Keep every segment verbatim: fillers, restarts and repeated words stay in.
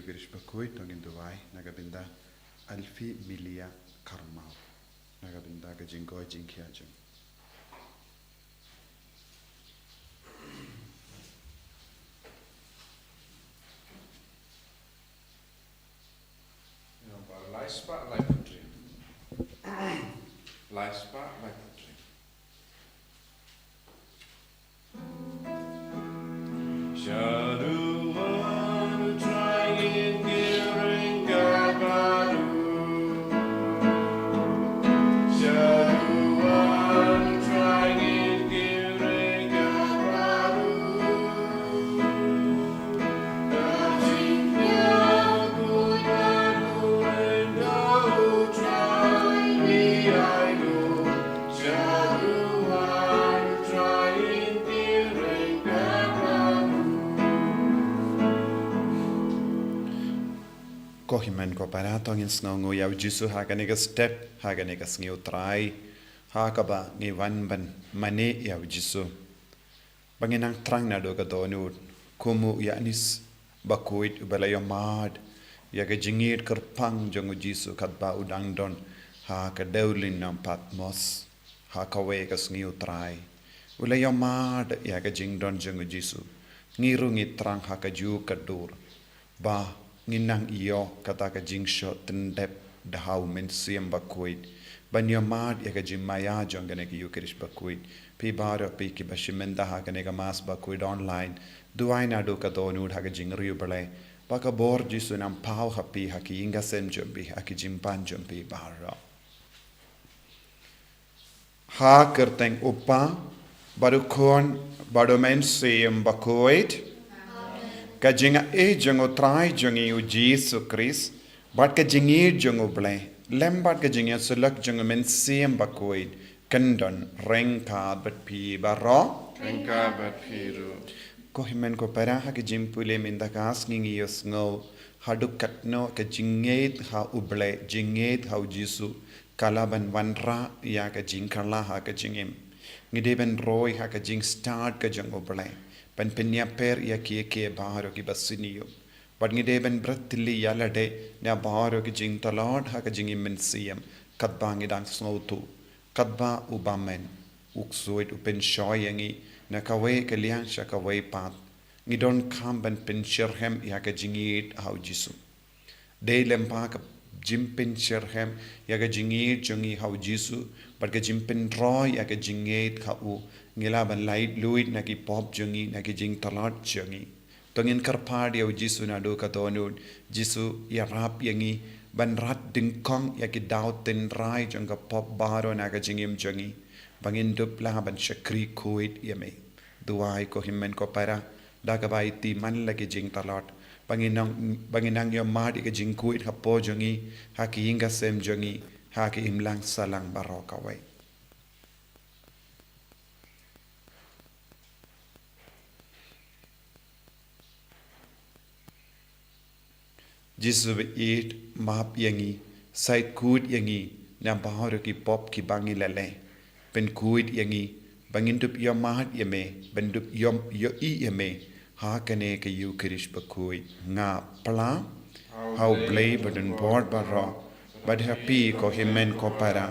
Eucharist bakhuid, to ngin duwai na ka bynta Alfie Milia Kharmau, na ka bynta ka jingkoi jingkhiah jong. Lai spah laiphew hynriew. Lai spah laiphew hynriew. Shaduwan u Trai ngin kyrkhu bad u. Shaduwan u Trai ngin kyrkhu bad u. Ko hynmen ko para, to ngin sngewnguh ïa u Jisu ha kane ka step, ha kane ka sngi u Trai, ha kaba ngi wan ban mane ïa u Jisu. Ba ngin nang thrang naduh ka dohnud kum u Ïoannis bakhuid uba la ïohmad ïa ka jingïeit kyrpang jong u Jisu katba u dang don ha ka dewlynnong Patmos, ha kawei ka sngi u Trai. U la ïohmad ïa ka jingdon jong u Jisu. Ngi ruh ngi thrang ha kajuh ka dur ba ngin nang ïoh kata ka jingshoh tyndep da ha u Mynsiem Bakhuid ban ïohmad ïa ka jingmaïa jong kane ka Eucharist bakhuid. Phi baroh phi kiba shim bynta ha kane ka Mass bakhuid online, duwai naduh ka dohnud ha ka jingriewblei ba ka bor Jisu un nang paw ha phi, ha ki ïing ki sem jong phi, ha ki jingpan jong phi baroh. Ha ka kyrteng u Kpa bad u Khun bad u Mynsiem Bakhuid. Ka jingaiei jong u Trai jong ngi u Jisu Khrist bad ka jingïeit jong u Blei lem bad ka jingïasyllok jong u Mynsiem Bakhuid kan don ryngkat bad phi baroh. Ryngkat bad phi ruh. Ko hynmen ko para, ha ka jingpule mynta ka sngi ngi ïohsngew haduh katno ka jingngeit ha u Blei, jingngeit ha u Jisu, ka lah ban wanrah ïa ka jingkylla ha ka jingim. Ngi dei ban roi ha ka jingstad ka jong u Blei ban pynïapher ïa kiei kiei baroh kiba sniew. Bad ngi dei ban bret tylli ïa lade na baroh ki jingtlot ha ka jingim mynsiem katba ngi dang sngewthuh. Katba u bymman u ksuid u pynshoi ïa ngi na kawei ka liang sha kawei pat, ngi donkam ban pynshitrhem ïa ka jingïeit ha u Jisu. Dei lem bad ka jingpynshitrhem ïa ka jingïeit jong ngi ha u Jisu bad ka jingpynroi ïa ka jingngeit ha u, ngi lah ban laitluid na ki pop jong ngi, na ki jingtlot jong ngi. To ngin kyrpad ïa u Jisu naduh ka dohnud. Jisu, ïarap ïa ngi ban rat dyngkong ïa ki daw tynrai jong ka pop baroh na ka jingim jong ngi, ba ngin dup lah ban shakri khuid ïa me. Duwai ko hynmen ko para, da kaba aiti man la ki jingtlot, ba ngin nang, ba ngin nang ïohmad ïa ka jingkhuid hapoh jong ngi, ha ki ïing ki sem jong ngi, ha ki imlang sahlang baroh kawei. Jisu ba ïeit, map ïa ngi, shait khuid ïa ngi na baroh ki pop kiba ngi la leh. Pynkhuid ïa ngi ba ngin dup ïohmad ïa me, ban dup ïoh, ïohi ïa me ha kane ka Eucharist bakhuid. Nga pla ha u Blei badonbor baroh, bad ha phi ko hynmen ko para,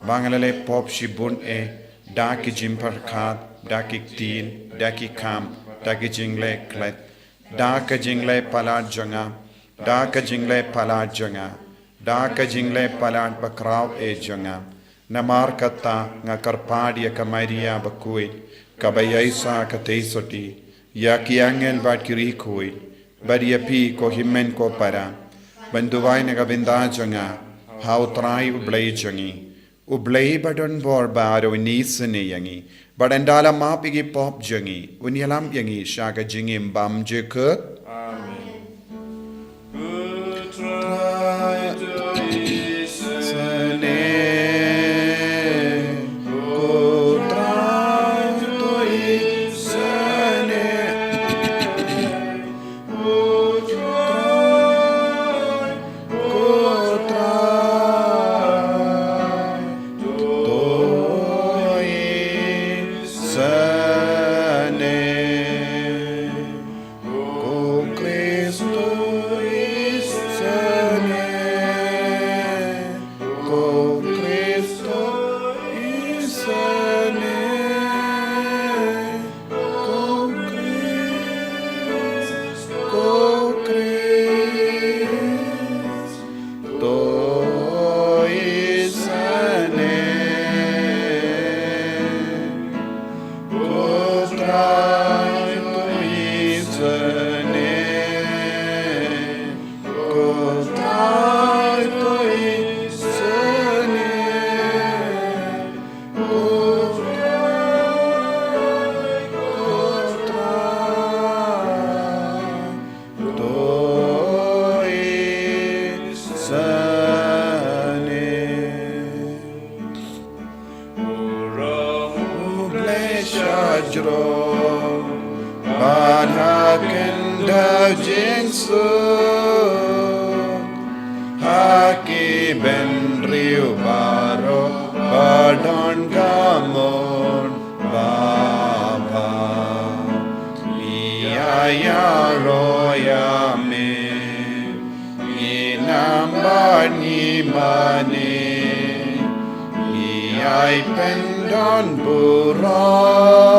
ba nga la leh pop shibun eh, da ki jingpyrkhat, da ki ktien, da ki kam, da ki jingleh klet, da ka jingleh palat jong nga, da ka jingleh palat jong nga, da ka jingleh palat bakhraw eh jong nga. Namar kata nga kyrpad ïa ka Maria bakhuid, kaba ïaishah katei sotti, ïa ki angel bad ki riewkhuid, bad ïa phi ko hynmen ko para, ban duwai na ka bynta jong nga ha u Trai u Blei jong ngi. U Blei badonbor baroh un isynei ïa ngi, bad ynda la map ïa ki pop jong ngi, un ïalam ïa ngi sha ka jingim bymjukut. Amen. jrong, bad ha khyndew jingsuk, ha ki bynriew baroh ba don ka mon babha. Ngi ïa ïaroh ïa me, ngi nam bad ngi mane, ngi ai pyndon burom,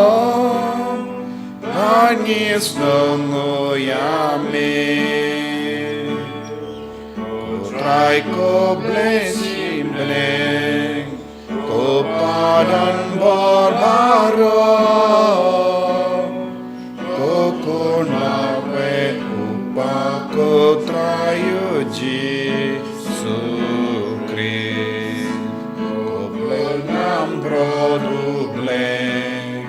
bad ngi sngewnguh ïa me. Ko Trai, ko Blei Symblang, ko Pa don bor baroh, ko Khun Marwei, u Kpa, ko Trai, u Jisu Khrist, ko Blei nam brot u Blei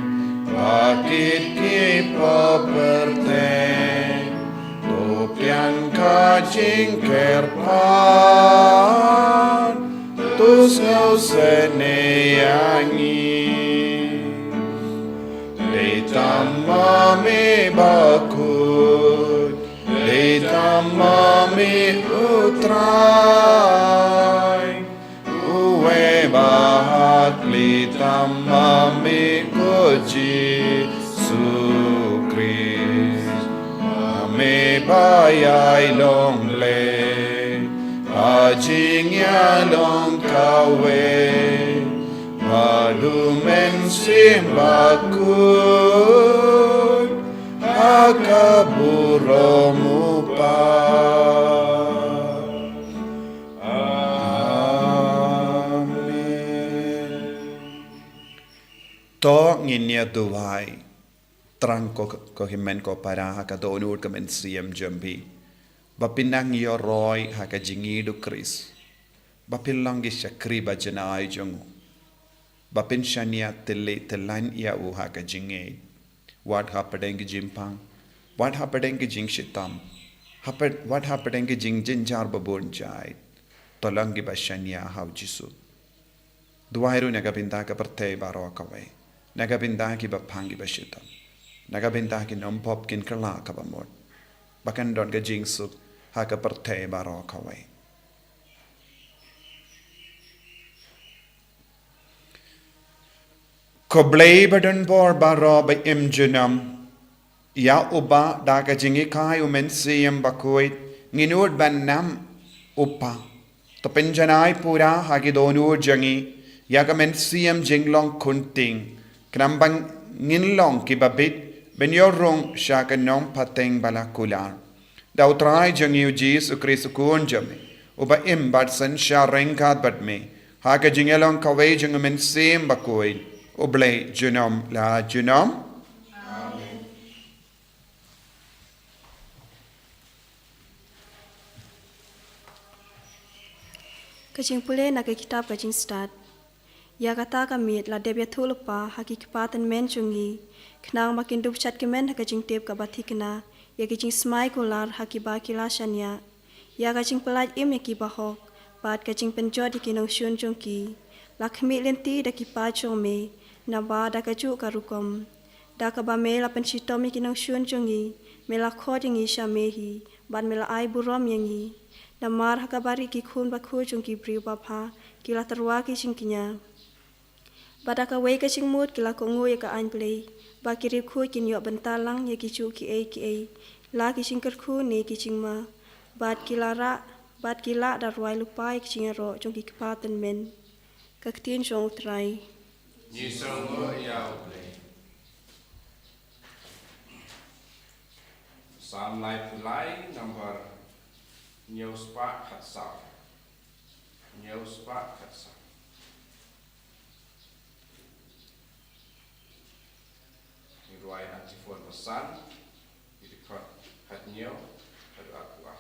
ba kit ki pop pyrthei, to pdiang ka jingkyrpad, to sngewsynei ïa ngi. Dei tang ma me bakhuid, dei tang ma me u Trai, uwei ba hakli tang ma me, ko Jisu Khrist. Ma me ba ïai long Blei, ba jingïalong kawei, bad u Mynsiem Bakhuid ha ka burom u Kpa. Amen. To ngin ïa duwai. Thrang ko, ko hynmen ko para ha ka dohnud ka mynsiem jong phi, ba phin nang ïaroh ha ka jingïeit u Khrist, ba phin long ki shakri ba janai jong u, ba phin shaniah tylli tyllan ïa u ha ka jingïeit, wat hapdeng ki jingpang, wat hapdeng ki jingshitom, hapd-, wat hapdeng ki jingjynjar ba bun jait. To long kiba shaniah ha u Jisu. Duwai ruh na ka bynta ka pyrthei baroh kawei, na ka bynta kiba pang kiba shitom, na ka bynta ki nongpop kin kylla kaba mut, ba kan don ka jingsuk ha ka pyrthei baroh kawei. Ko Blei ba don bor baroh ba im junom, ïa uba da ka jinghikai u Mynsiem Bakhuid ngin nud ban nam u Pa, to pynjanai pura ha ki dohnud jong ngi ïa ka mynsiem jinglong khunting, khnang ba ngin long kiba bit ban ïoh rung sha ka nongpateng ba la kular. Da u Trai jong ngi u Jisu Khrist u Khun jong me, uba im bad synshar ryngkat bad me ha ka jingïalong kawei jong u Mynsiem Bakhuid, U Blei junom la junom. Amen. Ka jingpule na ka kitab ka Jingstad. Ïa kata ka miet la dep ïathuh lypa ha ki kpa tymmen jong ngi, khnang ba kin dup shat kmen ha ka jingtip kaba thikna ïa ki jingsmai kular ha kiba ki la shaniah, ïa ka jingpyllait im ïa ki bahok, bad ka jingpynjot ïa ki nongshun jong ki. La khmih lynti da ki paid jong me, naba da kajuh ka rukom, da kaba me la pynshitom ïa ki nongshun jong ngi, me la khot ïa ngi sha me hi, bad me la ai burom ïa ngi. Namar ha kaba rieh ki khun bakhuid jong ki briew babha ki la tyrwa ki jingkñia, bad da kawei ka jingmut ki la kohnguh ïa ka aiñ Blei, ba ki riewkhuid kin ïoh bynta lang ïa kijuh kiei kiei, la ki jingkyrkhu ne ki jingma, bad ki la rah, bad ki lah da rwai lypa ïa ki jingïaroh jong ki kpa tymmen. Ka ktien jong U Trai. Ngi sngewnguh ïa U Blei. Salm laiphew lai, number hynñiew spah khatsaw. Hynñiew spah khatsaw. Ngi rwai antiphon ba san, ngi dkhot khathynñiew haduh arphew ar.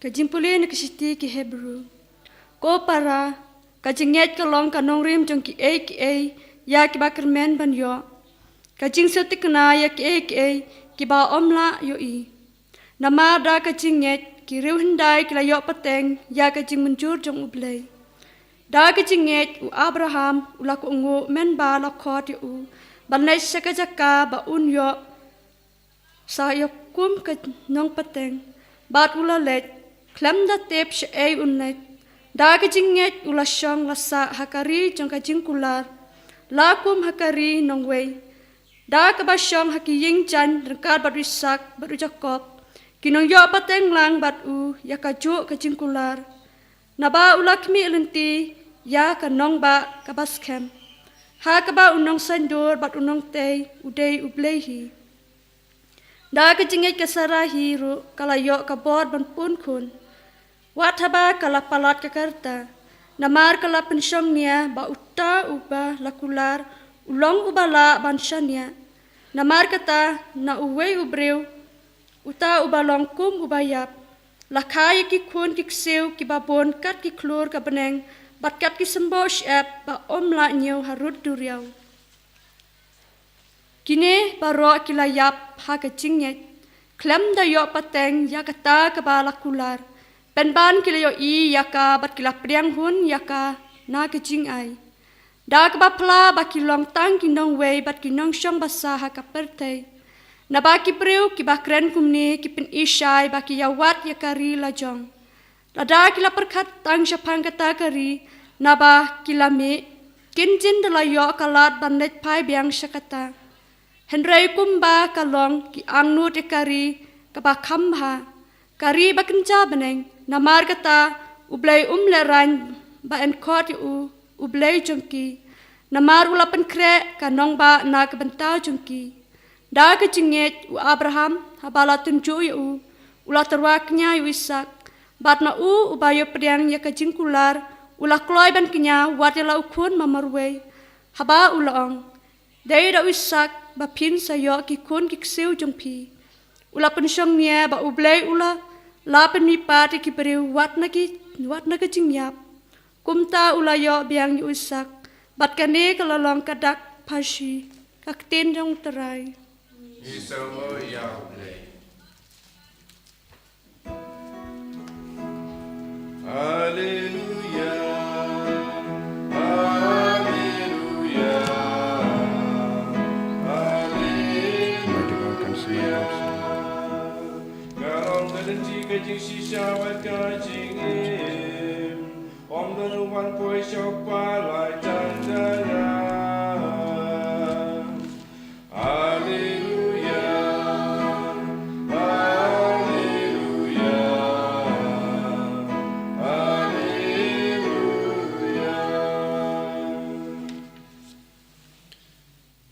Ka jingpule na ka shithi ki Hebru. Ko para, ka jingngeit ka long ka nongrim jong kiei kiei ïa kiba kyrmen ban ïoh. Ka jingsngewtynnat ïa kiei kiei kiba ym lah ïohi. Namar da ka jingngeit ki riewhyndai ki la ïoh pateng ïa ka jingmynjur jong U Blei. Da ka jingngeit u Abraham u la kohnguh mynba la khot ïa u ban leit sha ka jaka ba un ïoh sa ïa kum ka nongpateng, bad u la leit khlem da tip shaei un leit. Da ka jingngeit u la shong la sah ha ka ri jong ka jingkular, la kum ha ka ri nongwei, da kaba shong ha ki ïing jaiñ ryngkat bad u Isaak bad u Jakob, ki nongïoh pateng lang bad u ïa kajuh ka jingkular. Naba u la khmih lynti ïa ka nongbah kaba skhem, ha kaba u nongsaiñdur bad u nongtei u dei U Blei hi. Da ka jingngeit ka Sara hi ruh ka la ïoh ka bor ban pun khun, wat haba ka la palat ka rta, namar ka la pynshong nia ba uta uba la kular u long uba lah ban shaniah. Namar kata, na uwei u briew, uta uba long kum uba ïap, la kha ïa ki khun ki ksiew kiba bun kat ki khlur ka bneng bad kat ki symboh shyiap ba ym lah ñiew harud duriaw. Kine baroh ki la ïap ha ka jingngeit, khlem da ïoh pateng ïa kata kaba la kular, pynban ki la ïohi ïa ka bad ki la pdiang hun ïa ka na ka jingai. Da kaba phla ba ki long tang ki nongwei bad ki nongshong basa ha ka pyrthei. Naba ki briew kiba kren kumne ki pyni shai ba ki ïawad ïa ka ri lajong. Lada ki la pyrkhat tang shaphang kata ka ri, naba ki la mih, kin jin da la ïoh ka lad ban leit phai biang sha kata. Hynrei kumba ka long ki angnud ïa ka ri kaba kham bha, ka ri ba kynja bneng, namar kata U Blei um lehraiñ ba yn khot ïa u U Blei jong ki, namar u la pynkhreh ka nongbah na ka bynta jong ki. Da ka jingngeit u Abraham, haba la tynjuh ïa u, u la tyrwa kñia ïa u Isaak, bad ma u uba ïoh pdiang ïa ka jingkular, u la kloi ban kñia wat ïa la u khun marwei, haba u la ong, dei da u Isaak ba phin sa ïoh ki khun ki ksiew jong phi. U la pynshong nia ba U Blei u la, la pynmihpat ïa ki briew wat na ki, wat na ka jingïap. Kumta u la ïoh biang ïa u Isaak, bad kane ka la long ka dak phashi, ka ktien jong U Trai. Ngi sngewbha ïa U Blei. Haleluya. Haleluya. Haleluya. Ka long ka lynti ka jingshisha bad ka jingim. Ym don u wan poi sha u Kpa la ïa tang da nga. Haleluya. Haleluya. Haleluya.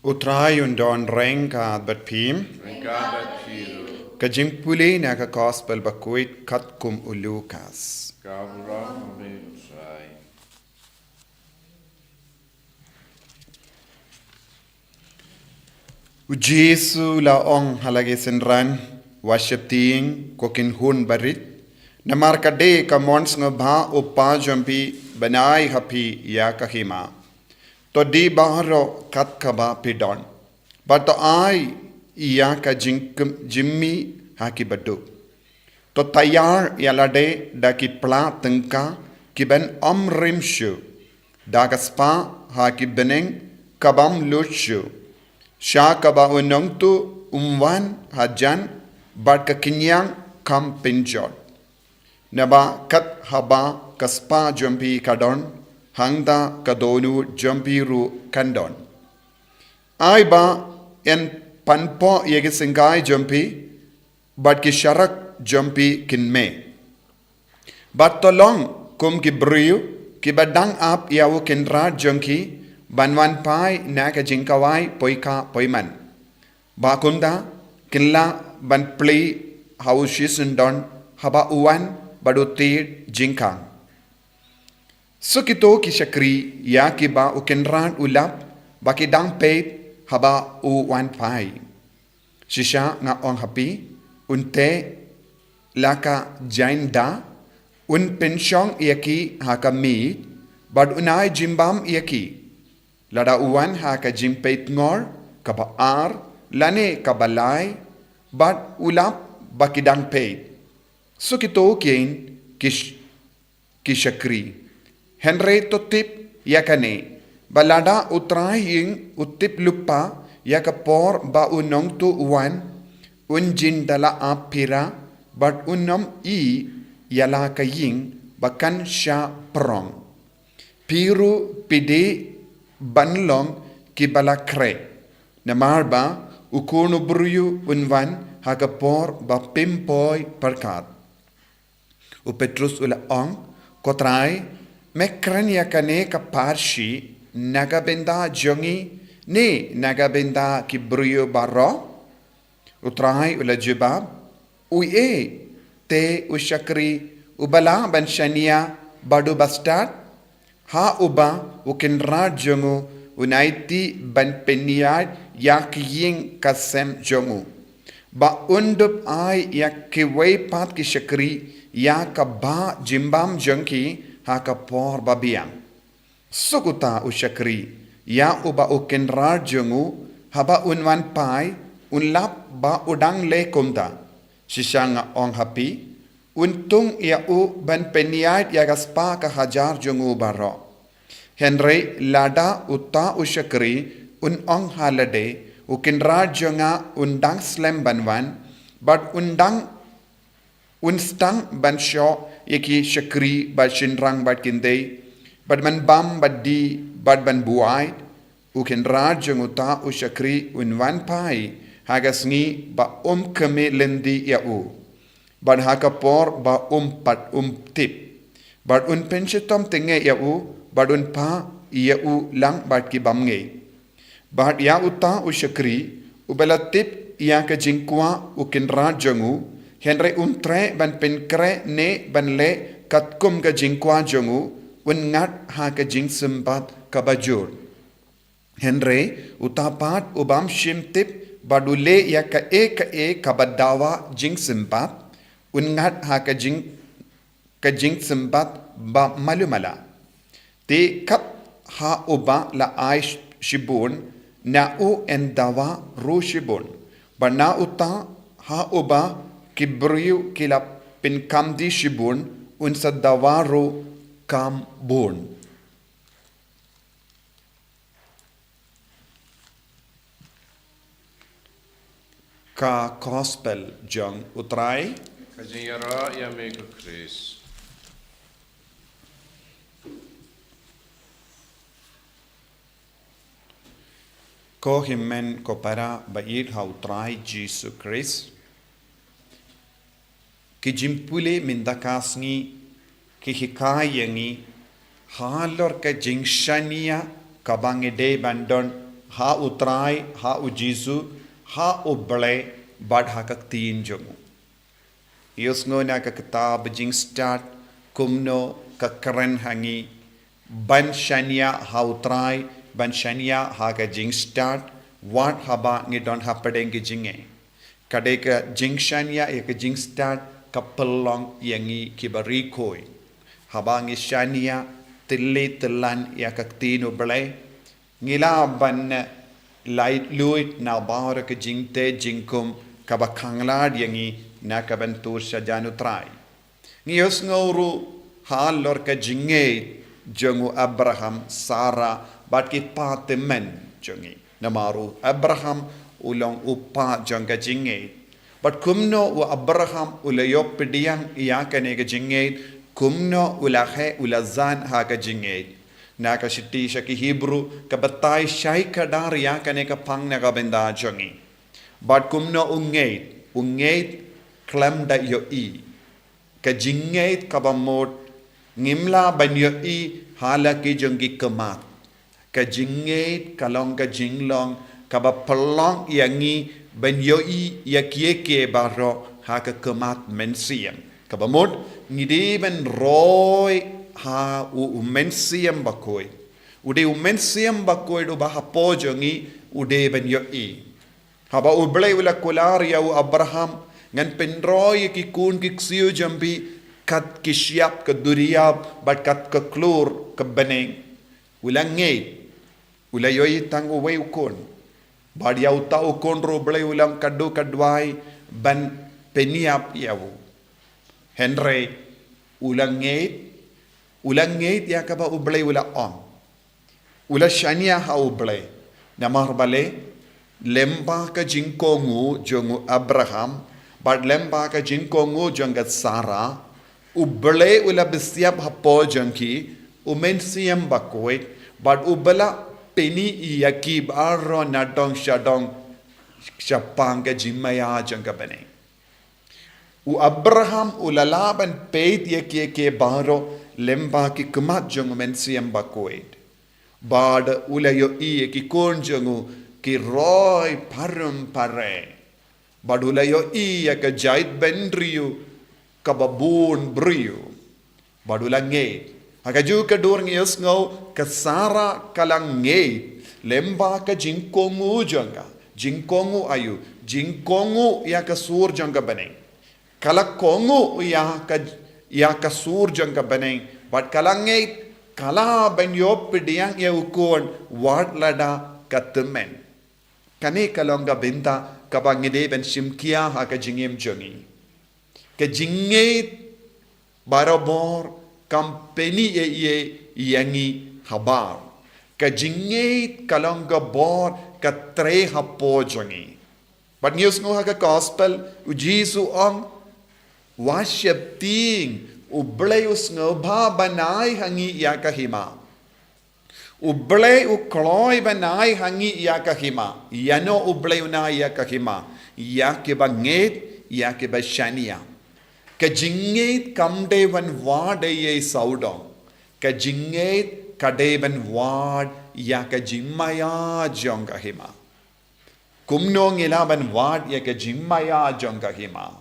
U Trai un don ryngkat bad phi. Ryngkat bad phi ruh. Ka jingpule na ka Gospel bakhuid katkum u Lukas. Ka burom ha me U Trai. U Jisu u la ong ha la ki synran, wat sheptieng ko ki khun barit, namar ka dei ka mon sngewbha u Kpa jong phi ban ai ha phi ïa ka hima. To die baroh kat kaba phi don, bad to ai ïa ka jingkyrmen ha ki baduk. To taiar ïa lade da ki pla tyngka kiban ym rim shuh, da ka spah ha ki bneng kabym lut shuh, sha kaba u nongtuh um wan hajan bad ka kynjang kam pynjot. Naba kat haba ka spah jong phi ka don, hangta ka dohnud jong phi ruh kan don. Ai ba yn pan poh ïa ki syngkai jong phi, bad ki sharak jong phi kin mih. Bad to long kum ki briew kiba dang ap ïa u kynrad jong ki ban wan phai na ka jingkhawai poikha poiman. Ba kumta kin lah ban plie ha u shisyndon haba u wan bad u tied jingkhang. Suk ito ki shakri ïa kiba u kynrad u lap ba ki dang peit haba u wan phai. Shisha nga ong ha phi, un teh la ka jaiñ da, un pynshong ïa ki ha ka miej, bad un ai jingbam ïa ki. Lada u wan ha ka jingpeit ngor kaba ar, lane kaba lai, bad u lap ba ki dang peit. Suk ito kieñ ki sh-, ki shakri. Hynrei to tip ïa kane, ba lada u trai ïing u tip lypa ïa ka por ba u nongtuh u wan, un jin da la ap pira, bad un ym ïeh ïa la ka ïing ba kan shah prong. Phi ruh phi dei ban long ki ba la khreh. Namar ba u Khun u briew un wan ha ka por ba phim poi pyrkhat. U Petrus u la ong, Ko Trai, me kren ïa kane ka pharshi na ka bynta jong ngi ne na ka bynta ki briew baroh? U Trai u la jubab, Uei te u shakri uba lah ban shaniah bad uba stad? Ha uba u kynrad jong u un aiti ban pynïaid ïa ka ïing ka sem jong u, ba un dup ai ïa kiwei pat ki shakri ïa ka bah jingbam jong ki ha ka por babiang. Suk uta u shakri ïa uba u kynrad jong u, haba un wan phai, un lap ba u dang leh kumta. Shisha nga ong ha phi, un thung ïa u ban pynïaid ïa ka spah ka hajar jong u baroh. Hynrei lada uta u shakri un ong ha lade, U kynrad jong nga un dang slem ban wan, bad un dang un sdang ban shoh ïa ki shakri ba shynrang bad kynthei, bad ban bam bad die, bad ban buaid, u kynrad jong uta u shakri un wan phai ha ka sngi ba um khmih lynti ïa u, bad ha ka por ba um pat um tip, bad un pynshitom tynga ïa u, bad un phah ïa u lang bad ki bymngeit. Bad ïa uta u shakri, uba la tip ïa ka jingkwah u kynrad jong u, hynrei um treh ban pynkhreh ne ban leh katkum ka jingkwah jong u, un ngat ha ka jingsympat kaba jur. Hynrei uta pat u bym shym tip bad u leh ïa kaei kaei kaba dawa jingsympat, un ngat ha ka jing ka jingsympat ba malu mala. Te kat ha uba la ai sh-, shibun, na u yn dawa ruh shibun. Bad na uta ha uba ki briew ki la pynkhamti shibun, un sa dawa ruh kham bun. Ka Gospel jong U Trai. Ka jingïarap ïa me ko Khrist. Ko hynmen ko para ba ïeit ha U Trai Jisu Khrist. Ki jingpule mynta ka sngi ki hikai ïa ngi halor ka jingshaniah kaba ngi dei ban don ha U Trai, ha U Jisu, ha U Blei bad ha ka ktien jong u. Ïohsngew na ka kitab Jingstad kumno ka kren ha ngi ban shaniah ha U Trai, ban shaniah ha ka jingstad, wat haba ngi don hapdeng ki jingeh. Ka dei ka jingshaniah ïa ka jingstad ka pynlong ïa ngi kiba ri khuid. Haba ngi shaniah tylli tyllan ïa ka ktien U Blei, ngi lah ban laitluid na baroh ka jingteh jingkhum kaba khanglad ïa ngi na ka ban tur shajan U Trai. Ngi ïohsngew ruh halor ka jingngeit jong u Abraham, Sarah bad ki patymmen jong ngi. Namar u Abraham u long u kpa jong ka jingngeit. Bad kumno u Abraham u la ïoh pdiang ïa kane ka jingngeit, kumno u la heh u la jan ha ka jingngeit. Na ka shithi sha ki Hebru ka batai shai kdar ïa kane ka phang na ka bynta jong ngi. Bad kumno u ngeit, u ngeit khlem da ïohi. Ka jingngeit kaba mut ngim lah ban ïohi ha la ki jong ki khmat. Ka jingngeit ka long ka jinglong kaba pynlong ïa ngi ban ïohi ïa kiei kiei baroh ha ka khmat mynsiem. Kaba mut ngi dei ban roi ha u, u Mynsiem Bakhuid. U dei u Mynsiem Bakhuid uba hapoh jong ngi u dei ban ïohi. Haba U Blei u la kular ïa u Abraham Ngan pynroi ïa ki khun ki ksiew jong phi kat ki shyiap ka duriaw bad kat ka khlur ka bneng. U la ngeit. U la ïohi tang uwei u khun. Bad ïa uta u khun ruh U Blei u la ong ka duh ka duwai ban pynïap ïa u. Hynrei u la ngeit, u la ngeit ïa kaba U Blei u la ong. U la shaniah ha U Blei. Namar balei, lem bad ka jingkohnguh jong u Abraham, bad lem bad ka jingkohnguh jong ka Sarah, U Blei u la bishyiap hapoh jong ki, u Mynsiem Bakhuid, bad u ba la pyni ïa ki baroh na dong sha dong shaphang ka jingmaïa jong ka bneng. U Abraham u la lah ban peit ïa ki, ïa ki baroh lem bad ki khmat jong u Mynsiem Bakhuid. Bad u la ïohi ïa ki khun jong u ki roi pharem phareng. Bad u la ïohi ïa ka jaitbynriew kaba bun briew. Bad u la ngeit. Ha kajuh ka dur ngi ïohsngew ka Sarah ka la ngeit. Lem bad ka jingkohnguh jong ka. Jingkohnguh aïu. Jingkohnguh ïa ka sur jong ka bneng. Ka la kohnguh ïa ka, ïa ka sur jong ka bneng. Bad ka la ngeit. Ka lah ban ïoh pdiang ïa u khun. Wat lada ka tymmen. Kane ka long ka bynta kaba ngi dei ban shim khia ha ka jingim jong ngi. Ka jingngeit barabor kam pyni ei ei ïa ngi habar. Ka jingngeit ka long ka bor ka trei hapoh jong ngi. Bad ngi ïohsngew ha ka gospel, u Jisu u ong, wat sheptieng, U Blei u sngewbha ban ai ha ngi ïa ka hima. U Blei u kloi ban ai ha ngi ïa ka hima. Ïano U Blei un ai ïa ka hima? Ïa kiba ngeit, ïa kiba shaniah. Ka jingngeit kam dei ban wad ei ei sawdong. Ka jingngeit ka dei ban wad ïa ka jingmaïa jong ka hima. Kumno ngi lah ban wad ïa ka jingmaïa jong ka hima?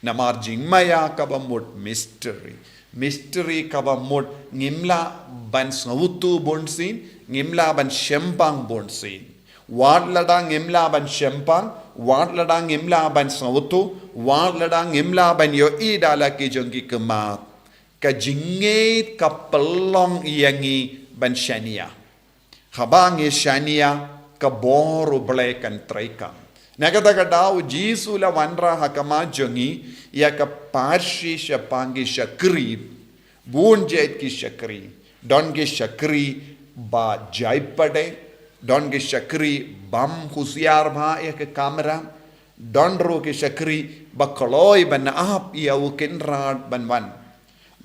Namar jingmaïa kaba mut mystery. Mystery kaba mut ngim lah ban sngewthuh bunsien, ngim lah ban shemphang bunsien. Wat lada ngim lah ban shemphang, wat lada ngim lah ban sngewthuh, wat lada ngim lah ban ïohi da la ki jong ki khmat. Ka jingngeit ka pynlong ïa ngi ban shaniah. Haba ngi shaniah ka bor U Blei kan treikam. Na kata ka daw u Jisu u la wanrah ha khmat jong ngi ïa ka pyrshah shaphang ki shakri, bun jait ki shakri, don ki shakri ba jai pdeng, don ki shakri bym husiar bha ïa ka kamram, don ruh ki shakri ba kloi ban ap ïa u kynrad ban wan.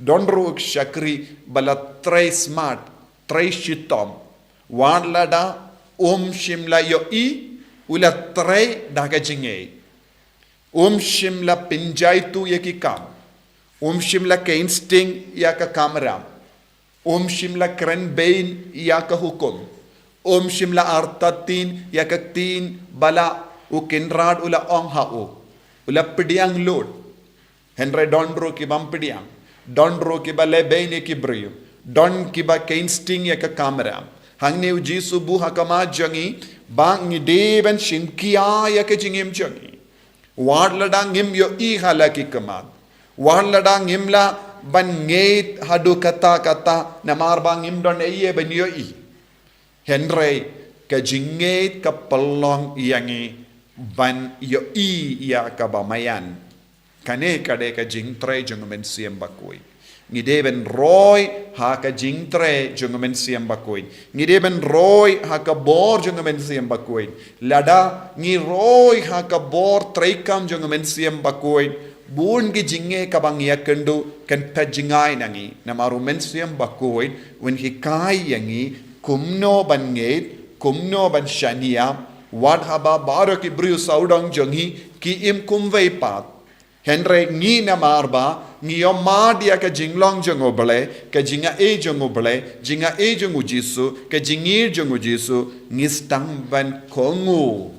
Don ruh u shakri ba la trei smart, trei shitom. Wat lada um shym la ïohi, u la trei da ka jingngeit. Um shym la pynjai tuh ïa ki kam. Um shym la keinsting ïa ka kamram. Um shym la kren bein ïa ka hukum. Um shym la artatien ïa ka ktien ba la u kynrad u la ong ha u. U la pdiang lut. Hynrei don ruh ki bym pdiang. Don ruh kiba leh bein ïa ki briew. Don kiba keinsting ïa ka kamram. Hangne u Jisu u buh ha khmat jong ngi ba ngi dei ban shim khia ïa ka jingim jong ngi. Wat lada ngim ïohi ha la ki khmat. Wat lada ngim lah ban ngeit haduh katta katta namar ba ngim don ei ei ban ïohi. Hynrei ka jingngeit ka pynlong ïa ngi ban ïohi ïa kaba maïan. Kane ka dei ka jingtrei jong u Mynsiem Bakhuid. Ngi dei ban roi ha ka jingtrei jong u Mynsiem Bakhuid. Ngi dei ban roi ha ka bor jong u Mynsiem Bakhuid. Lada ngi roi ha ka bor treikam jong u Mynsiem Bakhuid, bun ki jingeh kaba ngi ïakynduh kan phet jngai na ngi. Namar u Mynsiem Bakhuid un hikai ïa ngi kumno ban ngeit, kumno ban shaniah, wat haba baroh ki briew sawdong jong ngi ki im kumwei pat. Hynrei ngi namar ba ngi ïohmad ïa ka jinglong jong U Blei, ka jingaiei jong U Blei, jingaiei jong u Jisu, ka jingïeit jong u Jisu, ngi sdang ban kohnguh.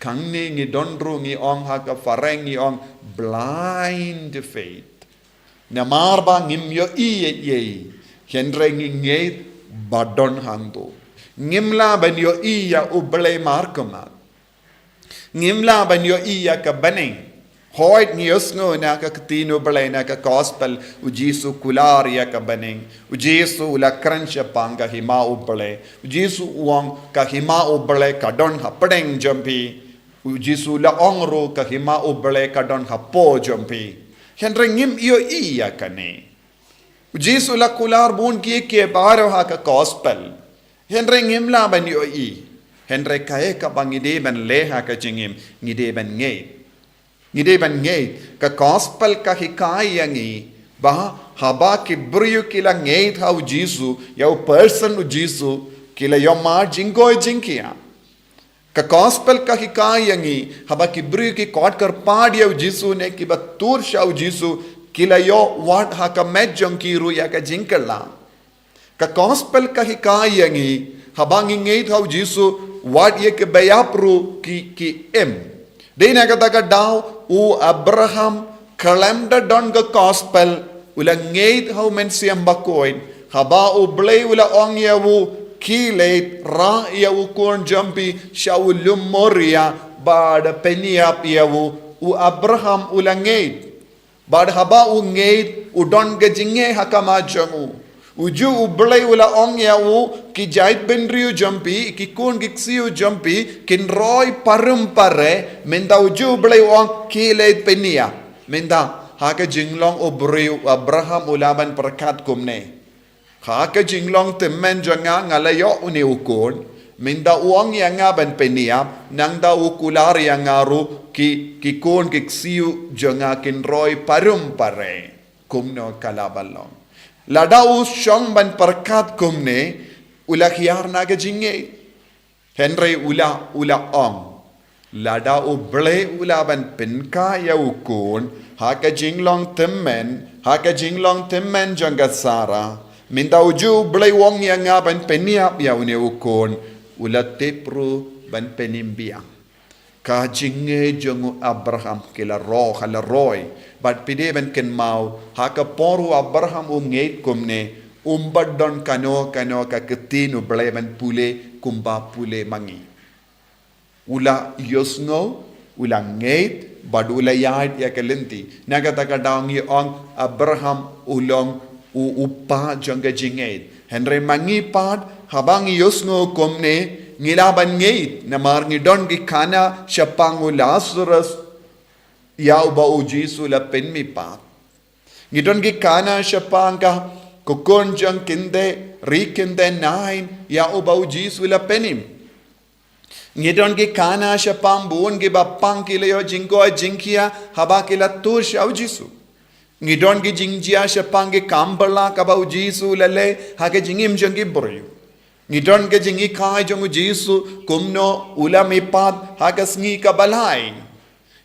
Hangne ngi don ruh ngi ong ha ka phareng ngi ong blind faith. Namar ba ngim ïohi ei ei, hynrei ngi ngeit ba don hangto. Ngim lah ban ïohi ïa U Blei markhmat. Ngim lah ban ïohi ïa ka bneng. Hooid ngi ïohsngew na ka ktien U Blei na ka gospel, u Jisu u kular ïa ka bneng. U Jisu u la kren shaphang ka hima U Blei. U Jisu u ong ka hima U Blei ka don hapdeng jong phi. U Jisu u la ong ruh ka hima U Blei ka don hapoh jong phi. Hynrei ngim ïohi ïa kane. U Jisu u la kular bun kiei kiei baroh ha ka gospel. Hynrei ngim lah ban ïohi. Hynrei kaei kaba ngi dei ban leh ha ka jingim, ngi dei ban ngeit. Ngi dei ban ngeit, ka gospel ka hikai ïa ngi ba haba ki briew ki la ngeit ha u Jisu, ïa u person u Jisu, ki la ïoh mar jingkoi jingkhiah. Ka gospel ka hikai ïa ngi, haba ki briew ki khot kyrpad ïa u Jisu ne kiba tur sha u Jisu, ki la ïoh wad ha ka met jong ki ruh ïa ka jingkylla. Ka gospel ka hikai ïa ngi, haba ngi ngeit ha u Jisu, wat ïa kiba ïap ruh ki, ki im. Dei na kata ka daw, u Abraham, khlem da don ka gospel, u la ngeit ha u Mynsiem Bakhuid. Haba U Blei u la ong ïa u, khie leit, rah ïa u khun jong phi, sha u lum Moria, bad pynïap ïa u, u Abraham u la ngeit. Bad haba u ngeit, u don ka jingeh ha khmat jong u. U ju U Blei u la ong ïa u, ki jaitbynriew jong phi, ki khun ki ksiew jong phi, kin roi parum pare, mynta u ju U Blei u ong, khie leit pynïap. Mynta, ha ka jinglong u briew, u Abraham u la ban pyrkhat kumne. Ha ka jinglong tymmen jong nga nga la ïoh une u khun, mynta u ong ïa nga ban pynïap, nangta u kular ïa nga ruh ki, ki khun ki ksiew jong nga kin roi parum pare. Kumno ka la ban long. Lada u shong ban pyrkhat kumne, u la hiar na ka jingngeit. Hynrei u la, u la ong. Lada U Blei u la ban pynkhie ïa u khun, ha ka jinglong tymmen, ha ka jinglong tymmen jong ka Sara. Mynta u ju U Blei u ong ïa nga ban pynïap ïa une u khun, u la tip ruh ban pynim biang. Ka jingngeit jong u Abraham ki la roi, ka la roi. Bad phi dei ban kynmaw, ha ka por u Abraham u ngeit kumne, um pat don kano kano ka ktien U Blei ban pule, kumba pule ma ngi. U la ïohsngew, u la ngeit, bad u la ïaid ïa ka lynti. Na kata ka daw ngi ong Abraham u long u, u kpa jong ka jingngeit. Hynrei ma ngi pat, haba ngi ïohsngew kumne, ngi lah ban ngeit, namar ngi don ki khana, shaphang u Lazarus, ïa uba u Jisu u la pynmihpat. Ngi don ki khana shaphang ka, ka khun jong kynthei, ri kynthei Nain, ïa uba u Jisu u la pynim. Ngi don ki khana shaphang bun kiba pang ki la ïoh jingkoi jingkhiah, haba ki la tur sha u Jisu. Ngi don ki jingjia shaphang ki kam bylla kaba u Jisu u la leh, ha ka jingim jong ki briew. Ngi don ka jinghikai jong u Jisu, kumno u la mihpat, ha ka sngi kaba lai.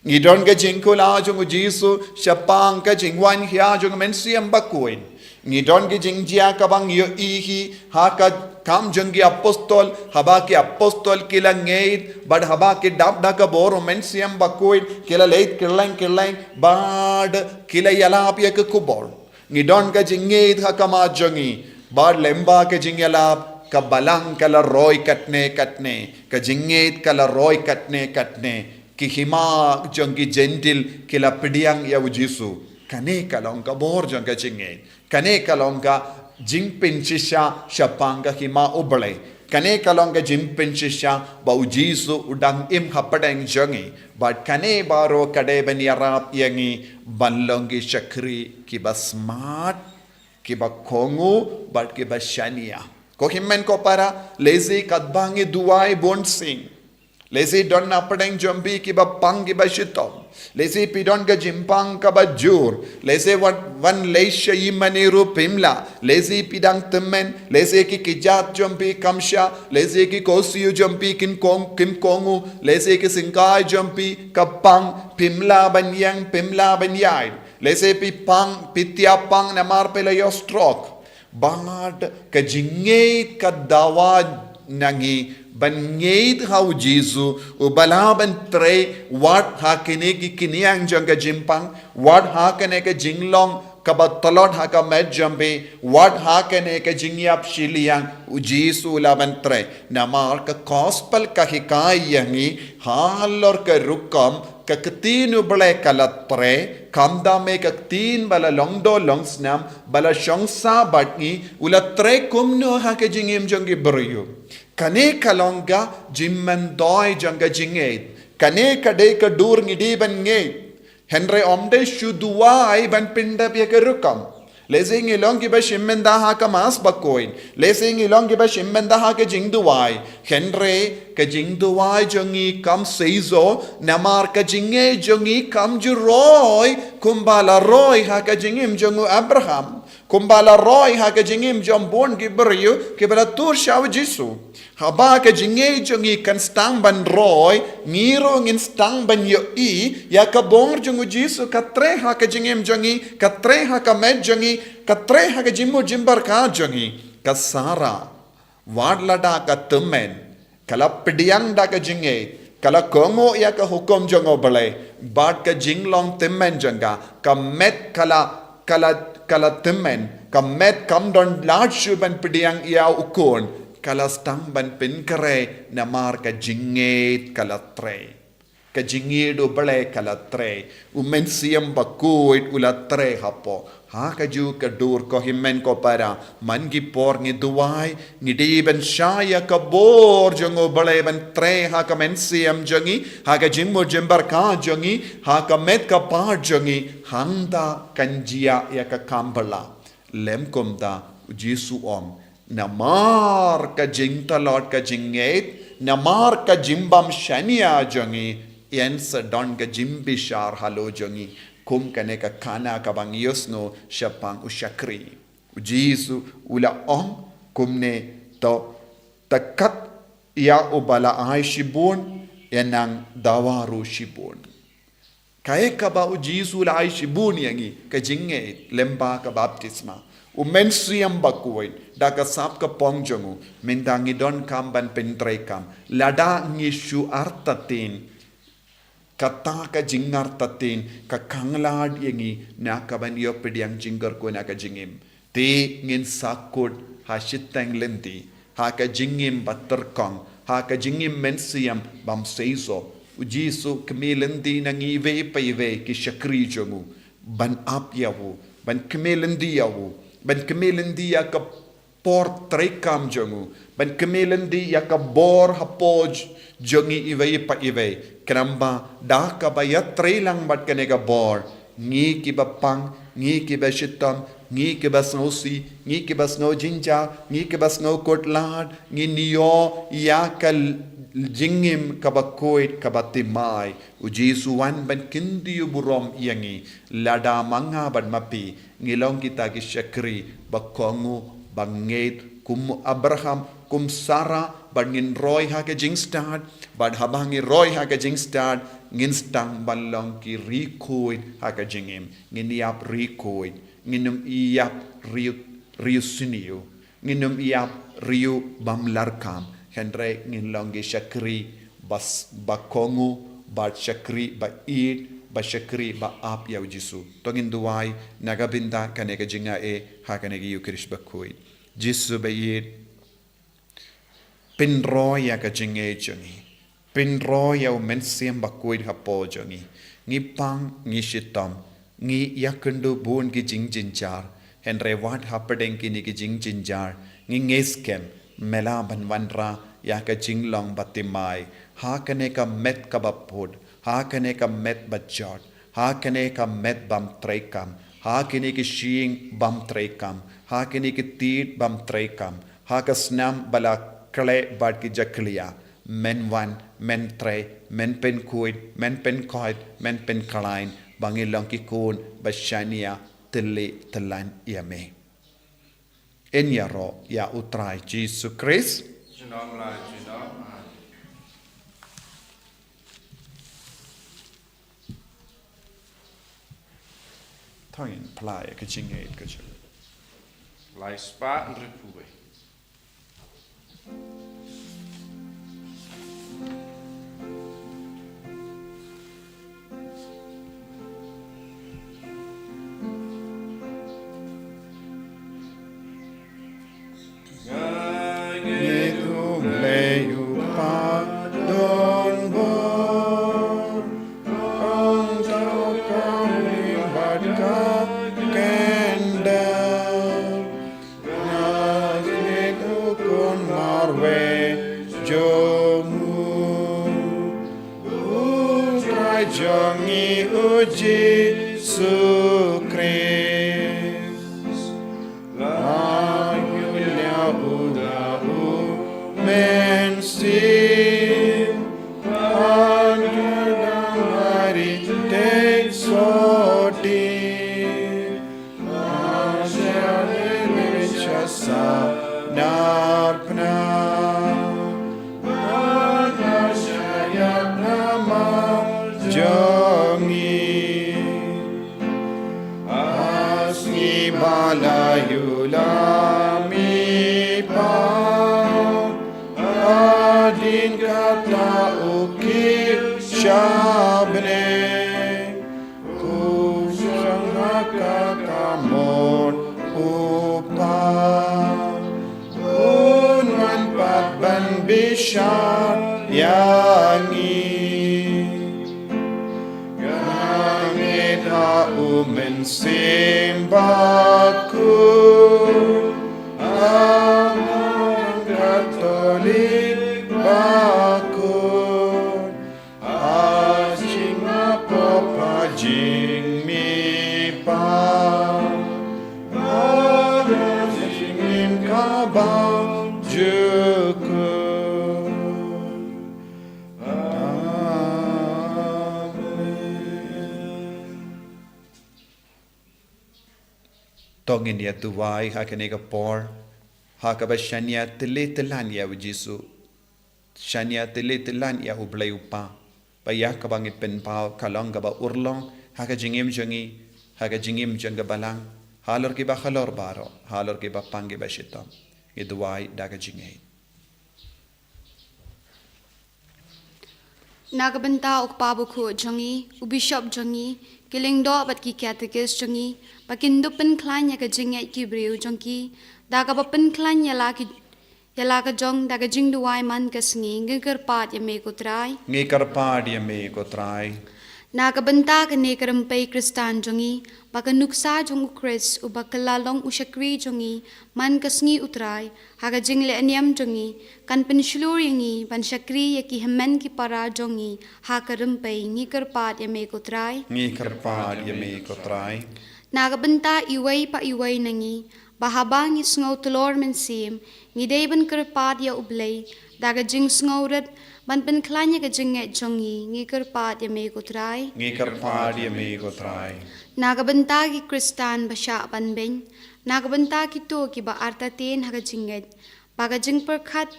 Ngi don ka jingkular jong u Jisu, shaphang ka jingwan hia jong u Mynsiem Bakhuid. Ngi don ka jingjia kaba ngi ïohi, ha ka Kam jong ki Apostol, haba ki Apostol ki la ngeit, bad haba ki dap da ka bor u Mynsiem Bakhuid, ki la leit kylleng kylleng, bad ki la ïalap ïa ka khubor. Ngi don ka jingngeit ha khmat jong ngi, bad lyngba ka jingïalap, ka balang ka la roi katne katne, ka jingngeit ka la roi katne katne, ki hima jong ki Jentil ki la pdiang ïa u Jisu. Kane ka long ka bor jong ka jingngeit. Kane ka long ka jingpynshisha shaphang ka hima U Blei. Kane ka long ka jingpynshisha ba u Jisu u dang im hapdeng jong ngi. Bad kane baroh ka dei ban ïarap ïa ngi ban long ki shakri kiba smart, kiba kohnguh, bad kiba shaniah. Ko hynmen ko para, lehse katba ngi duwai bun sien. Lehse don na pdeng jong phi kiba pang kiba shitom. Lehse phi don ka jingpang kaba jur. Lehse wan, wan leit sha ïingmane ruh phim lah. Lehse phi dang tymmen. Lehse ki kjat jong phi kam shah. Lehse ki khohsiew jong phi kin kong, kim kohnguh. Lehse ki syngkai jong phi ka pang phim lah ban ïeng, phim lah ban ïaid. Lehse phi pang, phi thiah pang namar phi la ïoh stroke. Bad ka jingngeit ka dawa na ngi ban ngeit ha u Jisu, uba lah ban trei wat ha kine ki khñiang jong ka jingpang, wat ha kane ka jinglong kaba tlot ha ka met jong phi, wat ha kane ka jingïap shiliang, u Jisu u lah ban trei. Namar ka gospel ka hikai ïa ngi halor ka rukom Ka ktien U Blei ka la trei, khamtam eh ka ktien ba la long doh long snam, ba la shong sah bad ngi, u la trei kumno ha ka jingim jong ki briew. Kane ka long ka jingmyntoi jong ka jingngeit. Kane ka dei ka dur ngi dei ban ngeit. Hynrei ym dei shu duwai ban pyndep ïa ka rukom. Lehse ngi long kiba shim bynta ha ka Mass bakhuid. Lehse ngi long kiba shim bynta ha ka jingduwai. Hynrei ka jingduwai jong ngi kam seisoh, namar ka jingngeit jong ngi kam ju roi kumba la roi ha ka jingim jong u Abraham. Kumba la roi ha ka jingim jong bun ki briew kiba la tur sha u Jisu. Haba ka jingngeit jong ngi kan sdang ban roi, ngi ruh ngin sdang ban ïohi ïa ka bor jong u Jisu ka trei ha ka jingim jong ngi, ka trei ha ka met jong ngi, ka trei ha ka jingmut jingpyrkhat jong ngi. Ka Sara, wat lada ka tymmen, ka la pdiang da ka jingngeit, ka la kohnguh ïa ka hukum jong U Blei, bad ka jinglong tymmen jong ka, ka met ka la, ka la, ka la tymmen, ka met kam don lad shuh ban pdiang ïa u khun, ka la sdang ban pynkhreh namar ka jingngeit ka la trei. Ka jingngeit U Blei ka la trei. U Mynsiem Bakhuid u la trei hapoh. Ha kajuh ka dur ko hynmen ko para, man ki por ngi duwai, ngi dei ban shah ïa ka bor jong U Blei ban trei ha ka mynsiem jong ngi, ha ka jingmut jingpyrkhat jong ngi, ha ka met ka phad jong ngi, hangta kan jia ïa ka kam ba la. Lym kumta, u Jisu u ong, namar ka jingtlot ka jingngeit, namar ka jingbym shaniah jong ngi, yn sa don ka jingbishar halor jong ngi, kum kane ka khana kaba ngi ïohsngew shaphang u shakri. U Jisu u la ong kumne, to, te kat ïa uba la ai shibun, ïa nang dawa ruh shibun. Kaei kaba u Jisu u la ai shibun ïa ngi, ka jingngeit lyngba ka baptisma. U Mynsiem Bakhuid, da ka sap ka phong jong u, mynta ngi donkam ban pyntreikam. Lada ngi shu artatien, kata ka jingartatien ka khanglad ïa ngi na ka ban ïoh pdiang jingkyrkhu na ka jingim. Te ngin sa kut ha shiteng lynti, ha ka jingim ba tyrkhong, ha ka jingim mynsiem bym seisoh. U Jisu kmie lynti na ngi iwei pa iwei ki shakri jong u, ban ap ïa u, ban kmie lynti ïa u, ban kmie lynti ïa ka por treikam jong u, ban kmie lynti ïa ka bor hapoh j-, jong ngi iwei pa iwei. Khnang ba da kaba ïatreilang bad kane ka bor, ngi kiba pang, ngi kiba shitom, ngi kiba sngewsih, ngi kiba sngew jynjar, ngi kiba sngew khuslai, ngin ïoh ïa ka l-, jingim kaba khuid kaba thymmai. U Jisu u wan ban kyntiew burom ïa ngi, lada ma nga bad ma phi ngi long kita ki shakri ba kohnguh, ba ngeit kum u Abraham, kum Sara, bad ngin roi ha ka jingstad, bad haba ngi roi ha ka jingstad, ngin sdang ban long ki riewkhuid ha ka jingim, ngin ïap riewkhuid, ngin ym ïap riew, riew sniew, ngin ym ïap riew bym larkham, hynrei ngin long ki shakri ba s-, ba kohnguh, bad shakri ba ïeit, bad shakri ba ap ïa u Jisu. To ngin duwai na ka bynta kane ka jingaiei ha kane ka Ïukharist bakhuid. Jisu ba ïeit, pynroi ïa ka jingngeit jong ngi. Pynroi ïa u Mynsiem Bakhuid hapoh jong ngi. Ngi pang, ngi shitom, ngi ïakynduh bun ki jingjynjar. Hynrei wat hapdeng kine ki jingjynjar, ngi ngeit skhem me lah ban wanrah ïa ka jinglong ba thymmai ha kane ka met kaba phut, ha kane ka met ba jot, ha kane ka met bym treikam, ha kine ki shyieng bym treikam, ha kine ki tied bym treikam, ha ka snam ba la khleh bad ki jakhlia. Men wan, men trei, men pynkhuid, men pynkhuid, men pynkhlaiñ, ba ngin long ki khun ba shaniah, tylli tyllan ïa me. Yn ïaroh ïa u Trai Jisu Khrist. Junom la junom. To ngin phla ïa ka jingngeit ka jong ngi. Lai spah hynriewphew wei. Nga ngeit U Blei u padonbor, jong ngi u Jisu Khrist. La ïoh ïa u da u Mynsiem, ban ïa dang ari te soti. Asha lele sha sa narpna. Ban asha ïa nama jong ngi. Asngi ba la ïulam i pa. Hadien kata u kiew sha bneng. U shong ha ka kamon u Pa. Un wan pat ban bishar ïa ngi. Ngeit ha u Mynsiem Bakhuid. Ha ka Katholik bakhuid. Ha jingmyntoi jong u Mynsiem Bakhuid. Ha jingim kaba jukut. Amen. To ngin ïa duwai ha kane ka por. Ha kaba shaniah tylli tyllan ïa u Jisu. Shaniah tylli tyllan ïa u Blei u Kpa. Ba ïa kaba ngi pynpaw ka long kaba urlong ha ka jingim jong ngi, ha ka jingim jong ka balang, halor kiba halor baroh, halor kiba pang kiba shitom. Ngi duwai da ka jingngeit. Na ka bynta u Kpa Bakhuid jong ngi, u Bishop jong ngi, ki lyngdoh bad ki katekis jong ngi, ba kin dup pynkhlaiñ ïa ka jingngeit ki briew jong ki, da kaba pynkhlaiñ ïa la ki ïa la ka jong da ka jingduwai man ka sngi, ngi kyrpad ïa me ko Trai. Ngi kyrpad ïa me ko Trai. Na ka bynta kane ka rympei Khristan jong ngi, ba ka nuksa jong u Khrist, uba kylla long u shakri jong ngi, man ka sngi u Trai, ha ka jingleh niam jong ngi, kan pynshlur ïa ngi, ban shakri ïa ki hynmen ki para jong ngi, ha ka rympei ngi kyrpad ïa me ko Trai. Ngi kyrpad ïa me ko Trai. Na ka bynta iwei pa iwei na ngi, ba haba ngi sngew tlor mynsiem, ngi dei ban kyrpad ïa u Blei, da ka jingsngew rit, ban pynkhlaiñ ïa ka jingngeit jong ngi, ngi kyrpad ïa me ko Trai. Ngi kyrpad ïa me ko Trai. Na ka bynta ki Khristan ba shah ban beiñ, na ka bynta kito kiba artatien ha ka jingngeit, ba ka jingpyrkhat,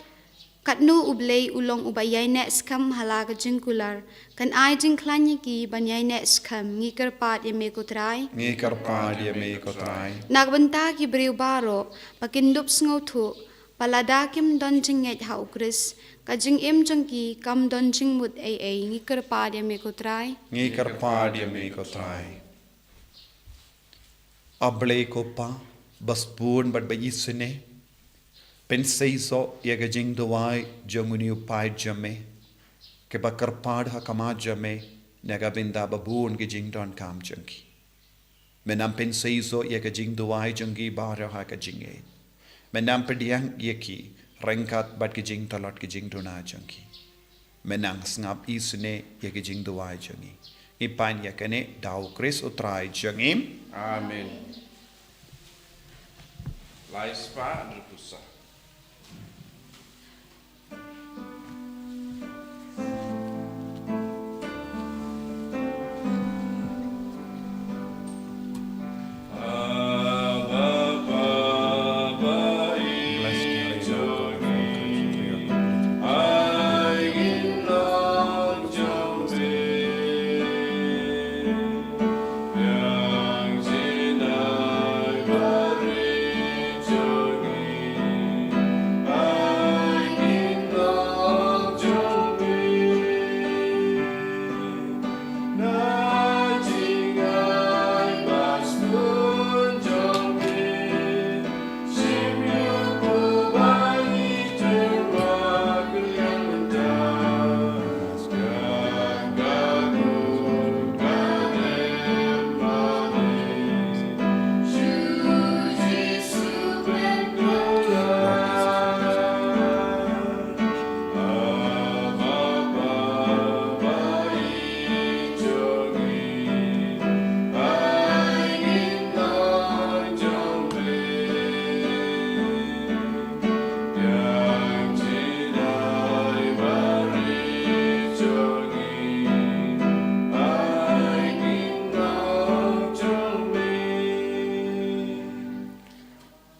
katno u Blei u long uba ïaineh skhem ha la ka jingkular, kan ai jingkhlaiñ ïa ki ban ïaineh skhem, ngi kyrpad ïa me ko Trai. Ngi kyrpad ïa me ko Trai. Na ka bynta ki briew baroh, ba kin dup sngewthuh, ba lada kim don jingngeit ha u Khrist, ka jingim jong ki kam don jingmut ei ei, ngi kyrpad ïa me ko Trai. Ngi kyrpad ïa me ko Trai. A Blei ko Pa, ba sbun bad ba isynei, pynseisoh ïa ka jingduwai jong une u paid jong me, kaba kyrpad ha khmat jong me, na ka bynta ba bun ki jingdonkam jong ki. Men nang pynseisoh ïa ka jingduwai jong ki baroh ha ka jingngeit. Men nang pdiang ïa ki, ryngkat bad ki jingtlot ki jingduna jong ki. Men nang sngap isynei ïa ki jingduwai jong ngi. Ngi pan ïa kane da u Khrist u Trai jong ngi. Amen. Lai spah hynriewphew saw.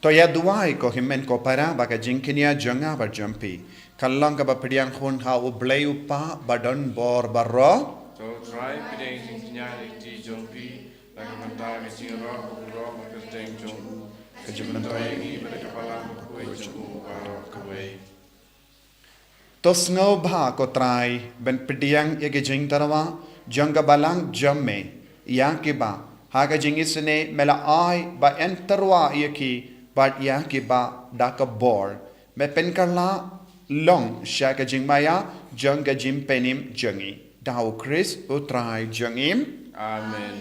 To ïa duwai ko hynmen ko para ba ka jingkñia jong nga bad jong phi kan long kaba pdiang hun ha U Blei U Kpa ba don bor baroh. To trai pdiang jingkñia ïa ki jong phi na ka bynta ka jingïaroh baroh ba kyrteng jong u, ka jingmyntoi ïa ngi bad ka balang bakhuid jong u baroh kawei. To sngewbha ko Trai ban pdiang ïa ki jingtyrwa jong ka balang jong me ïa kiba ha ka jingisynei me la ai ba yn tyrwa ïa ki bad ïa kiba da ka bor me pynkylla long sha ka jingmaïa jong ka jingpynim jong ngi. Da U Khrist U Trai jong ngi. Amen.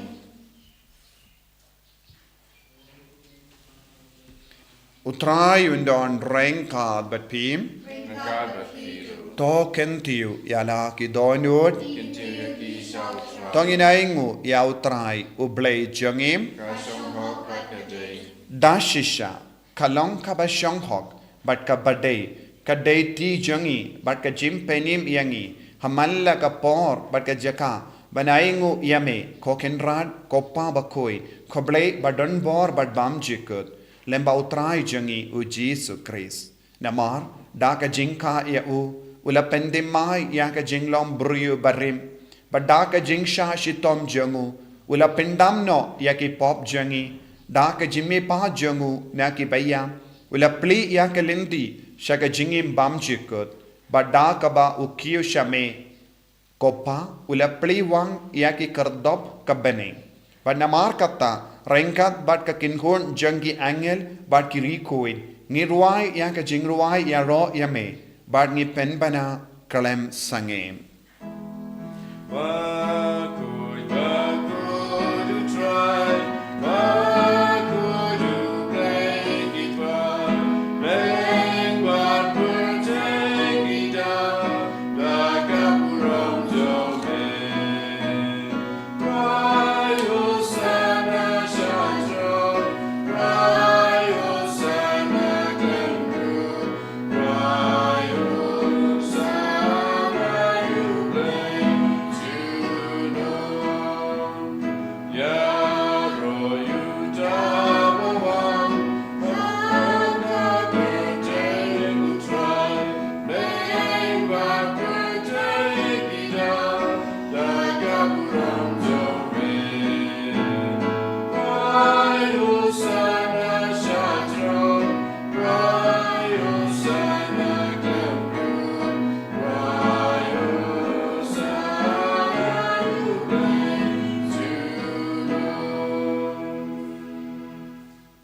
U Trai un don ryngkat bad phi. Ryngkat bad phi ruh. To kyntiew ïa la ki dohnud. Kyntiew ïa ki sha U Trai. To ngin ainguh ïa U Trai U Blei jong ngi. Ka shong hok bad ka dei. Da shisha ka long kaba shong hok bad kaba dei, ka dei ti jong ngi bad ka jingpynim ïa ngi ha man la ka por bad ka jaka ban ainguh ïa me ko Kynrad, ko Pa bakhuid, ko Blei ba don bor bad bymjukut, lem bad U Trai jong ngi U Jisu Khrist. Namar da ka jingkha ïa u, u la pynthymmai ïa ka jinglong briew barim, bad da ka jingshah shitom jong u, u la pyndam noh ïa ki pop jong ngi. Da ka jingmihpat jong u na ki baïap, u la plie ïa ka lynti sha ka jingim bymjukut, bad da kaba u kiew sha me, ko Pa, u la plie wang ïa ki khyrdop ka bneng. Bad namar kata, ryngkat bad ka kynhun jong ki angel bad ki riewkhuid, ngi rwai ïa ka jingrwai ïaroh ïa me, bad ngi pynbna khlem sangeh.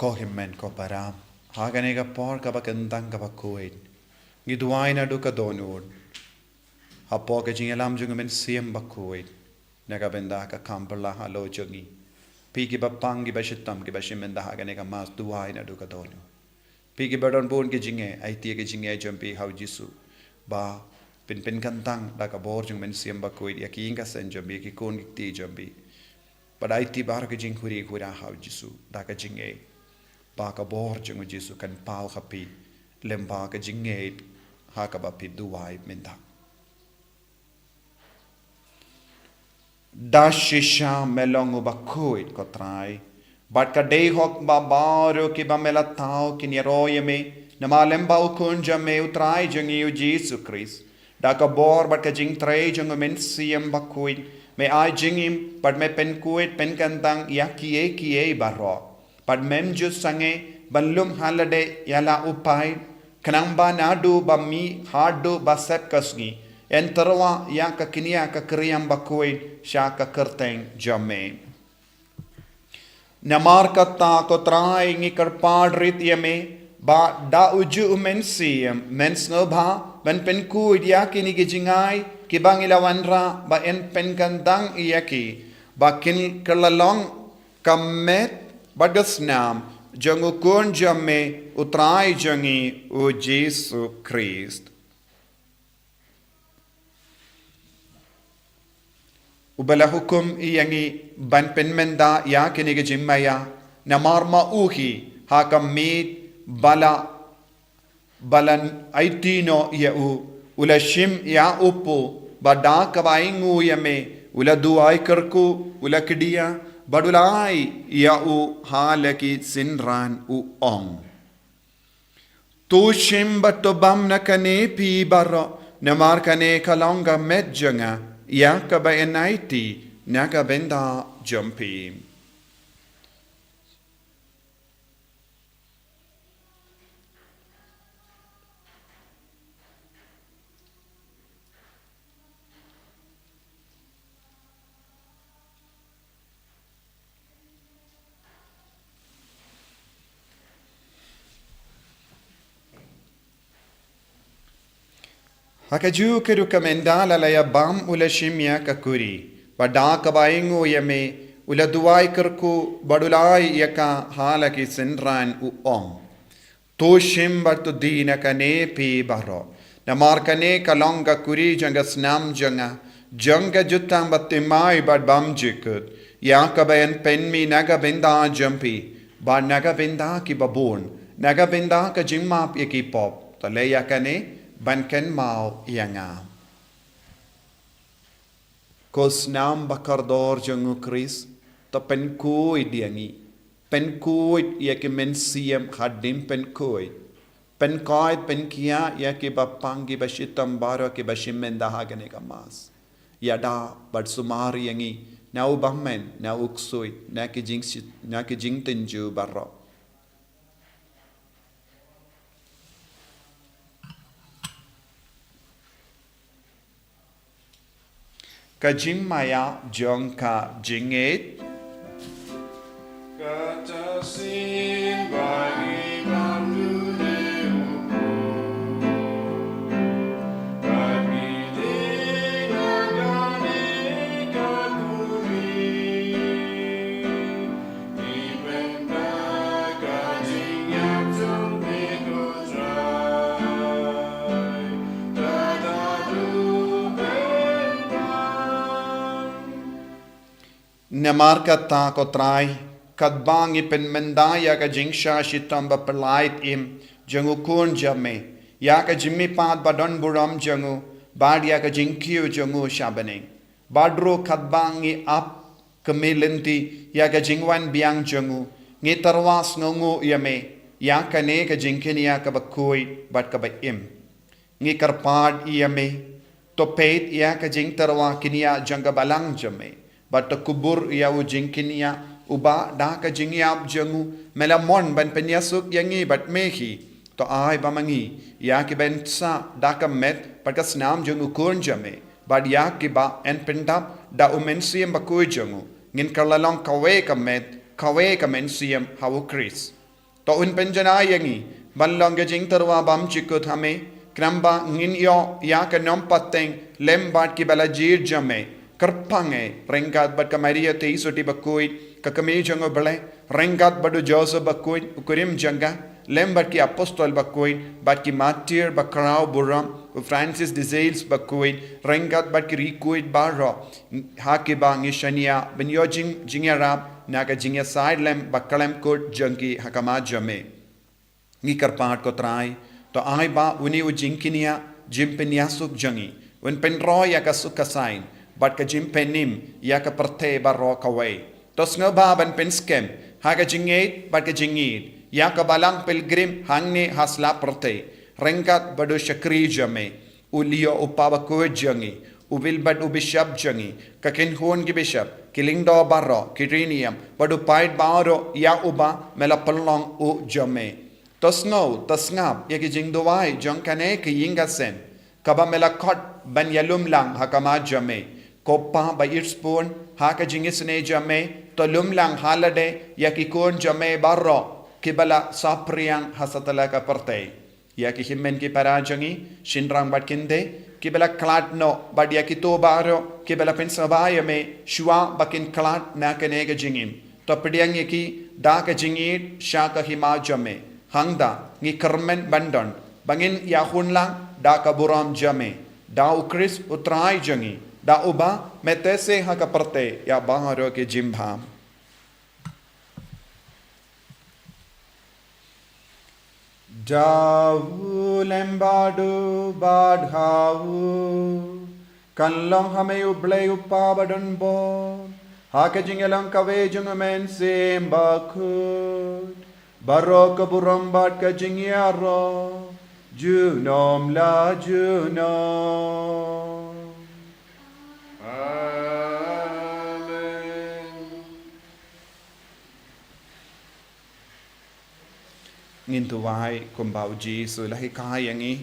Ko hynmen ko para, ha kane ka por kaba kyntang kaba khuid, ngi duwai naduh ka dohnud hapoh ka jingïalam jong u Mynsiem Bakhuid, na ka bynta ka kam phylla halor jong ngi. Phi kiba pang, kiba shitom, kiba shim bynta ha kane ka Mass, duwai naduh ka dohnud. Phi kiba don bun ki jingeh, aiti ki jingeh jong phi ha U Jisu, ba phin pynkyntang da ka bor jong u Mynsiem Bakhuid ïa ki ïing ka seng jong phi, ïa ki khun ki kti jong phi. Bad aiti baroh ki jingkhuslai khuslai ha U Jisu da ka jingeh, ba ka bor jong U Jisu kan paw ha phi lem bad ka jingngeit ha kaba phi duwai mynta. Da shisha me long u bakhuid, ko Trai, bad ka dei hok ba baroh kiba me la thaw kin ïaroh ïa me namar lem bad u Khun jong me, u Trai jong ngi U Jisu Khrist. Da ka bor bad ka jingtrei jong u Mynsiem Bakhuid, me ai jingim bad me pynkhuid pynkyntang ïa kiei kiei baroh. Bad mem ju sangeh ban lum ha lade ïa la u paid, khnang ba naduh ba mih haduh ba sep ka sngi, yn tyrwa ïa ka kñia ka kñiang bakhuid sha ka kyrteng jong me. Namar kata, ko Trai, ngi kyrpad rit ïa me ba da uju u Mynsiem men sngewbha ban pynkhuid ïa kine ki jingai kiba ngi la wanrah, ba yn pynkyntang ïa ki ba kin kylla long ka met bad ka snam jong u Khun jong me, u Trai jong ngi U Jisu Khrist. Uba la hukum ïa ngi ban pynmynta ïa kine ki jingmaïa, namar ma u hi ha ka miet ba la, ba la aiti noh ïa u, u la shim ïa u paw, bad da kaba ainguh ïa me u la duwai kyrkhu, u la kdiah bad u la ai ïa u ha la ki synran, u ong: To shim bad to bam na kane phi baroh, namar kane ka long ka met jong nga, ïa kaba yn aiti na ka bynta jong phi. Ha kajuh ka rukom ynda la la ïa bam u la shim ïa ka kuri, bad da kaba ainguh ïa me u la duwai kyrkhu bad u la ai ïa ka ha la ki synran, u ong: To shim bad to die na kane phi baroh, namar kane ka long ka kuri jong ka snam jong nga, jong ka jutang bathymmai bad bymjukut, ïa kaba yn pynmih na ka bynta jong phi bad na ka bynta kiba bun, na ka bynta ka jingmap ïa ki pop. To leh ïa kane ban kynmaw ïa nga. Ko snam ba kordor jong u Khrist, to pynkhuid ïa ngi. Pynkhuid ïa ki mynsiem hadien pynkhuid. Pynkhuid, pynkhiah ïa kiba pang, kiba shitom baroh kiba shim mynta ha kane ka Mass. Ïada bad sumar ïa ngi na u bymman, na u ksuid, na ki jingshit, na ki jingtynjuh baroh. Ka jingmaïa jong ka jingngeit. Kata sien ba ngi bam dune u Kpa, bad ngi die na kane ka kuri. Namar kata ko Trai, katba ngi pynmynta ïa ka jingshah shitom baphyllaieid im jong u Khun jong me, ïa ka jingmihpat badonburom jong u, bad ïa ka jingkiew jong u sha bneng, bad ruh katba ngi ap kmie lynti ïa ka jingwan biang jong u, ngi tyrwa sngewnguh ïa me ïa kane ka jingkñia kaba khuid bad kaba im. Ngi kyrpad ïa me, to peit ïa ka jingtyrwa kñia jong ka balang jong me, bad to kubur ïa u jingkñia uba da ka jingïap jong u me la mon ban pynïasuk ïa ngi bad me hi. To ai ba ma ngi, ïa ki ban sah da ka met bad ka snam jong u Khun jong me, bad ïa kiba yn pyndap da u Mynsiem Bakhuid jong u, ngin kylla long kawei ka met, kawei ka mynsiem ha u Khrist. To un pynjanai ïa ngi ban long ka jingtyrwa bymjukut ha me, khnang ba ngin ïoh ïa ka nongpateng lem bad kiba la jied jong me. Kyrpang eh, ryngkat bad ka Maria Theisotti Bakhuid, ka Kmie jong u Blei, ryngkat bad u Joseph Bakhuid, u kurim jong ka, lem bad ki apostol bakhuid, bad ki martir bakhraw burom, u Francis de Sales Bakhuid, ryngkat bad ki riewkhuid baroh ha kiba ngi shaniah ban ïoh jing, jingïarap na ka jingïasaid lem bakhlem kut jong ki ha khmat jong me. Ngi kyrpad ko Trai, to ai ba une u jingkñia jingpynïasuk jong ngi un pynroi ïa ka suk ka saiñ bad ka jingpynim ïa ka pyrthei baroh kawei. To sngewbha ban pynskhem ha ka jingngeit bad ka jingïeid ïa ka balang pilgrim hangne ha sla pyrthei, ryngkat bad u shakri jong me, u Leo u Kpa Bakhuid jong ngi, u Wilbert u Bishop jong ngi, ka kynhun ki Bishop, ki lyngdoh baroh, ki riewniam, bad u paid baroh ïa uba me la pynlong u jong me. To sngew, to sngap ïa ki jingduwai jong kane ka ïing ka sem, kaba me la khot ban ïalum lang ha khmat jong me. Ko Kpa ba ïeit shibun, ha ka jingisynei jong me, to lum lang ha lade ïa ki khun jong me baroh kiba la saphriang ha satlak ka pyrthei. Ïa ki hynmen ki para jong ngi, shynrang bad kynthei, kiba la khlad noh, bad ïa kito baroh kiba la pynsngewbha ïa me shuwa ba kin khlad na kane ka jingim. To pdiang ïa ki da ka jingïeid sha ka hima jong me. Hangta ngi kyrmen ban don ba ngin ïahun lang da ka burom jong me, da u Khrist u Trai jong ngi, da uba me teh seh ha ka pyrthei ïa baroh ki jingbha. Da u lem bad u bad ha u, kan long ha me U Blei U Kpa badonbor, ha ka jingïalong kawei jong U Mynsiem Bakhuid, baroh ka burom bad ka jingïaroh junom la junom. Amen. Ngin duwai kumba u Jisu u la hikai ïa ngi.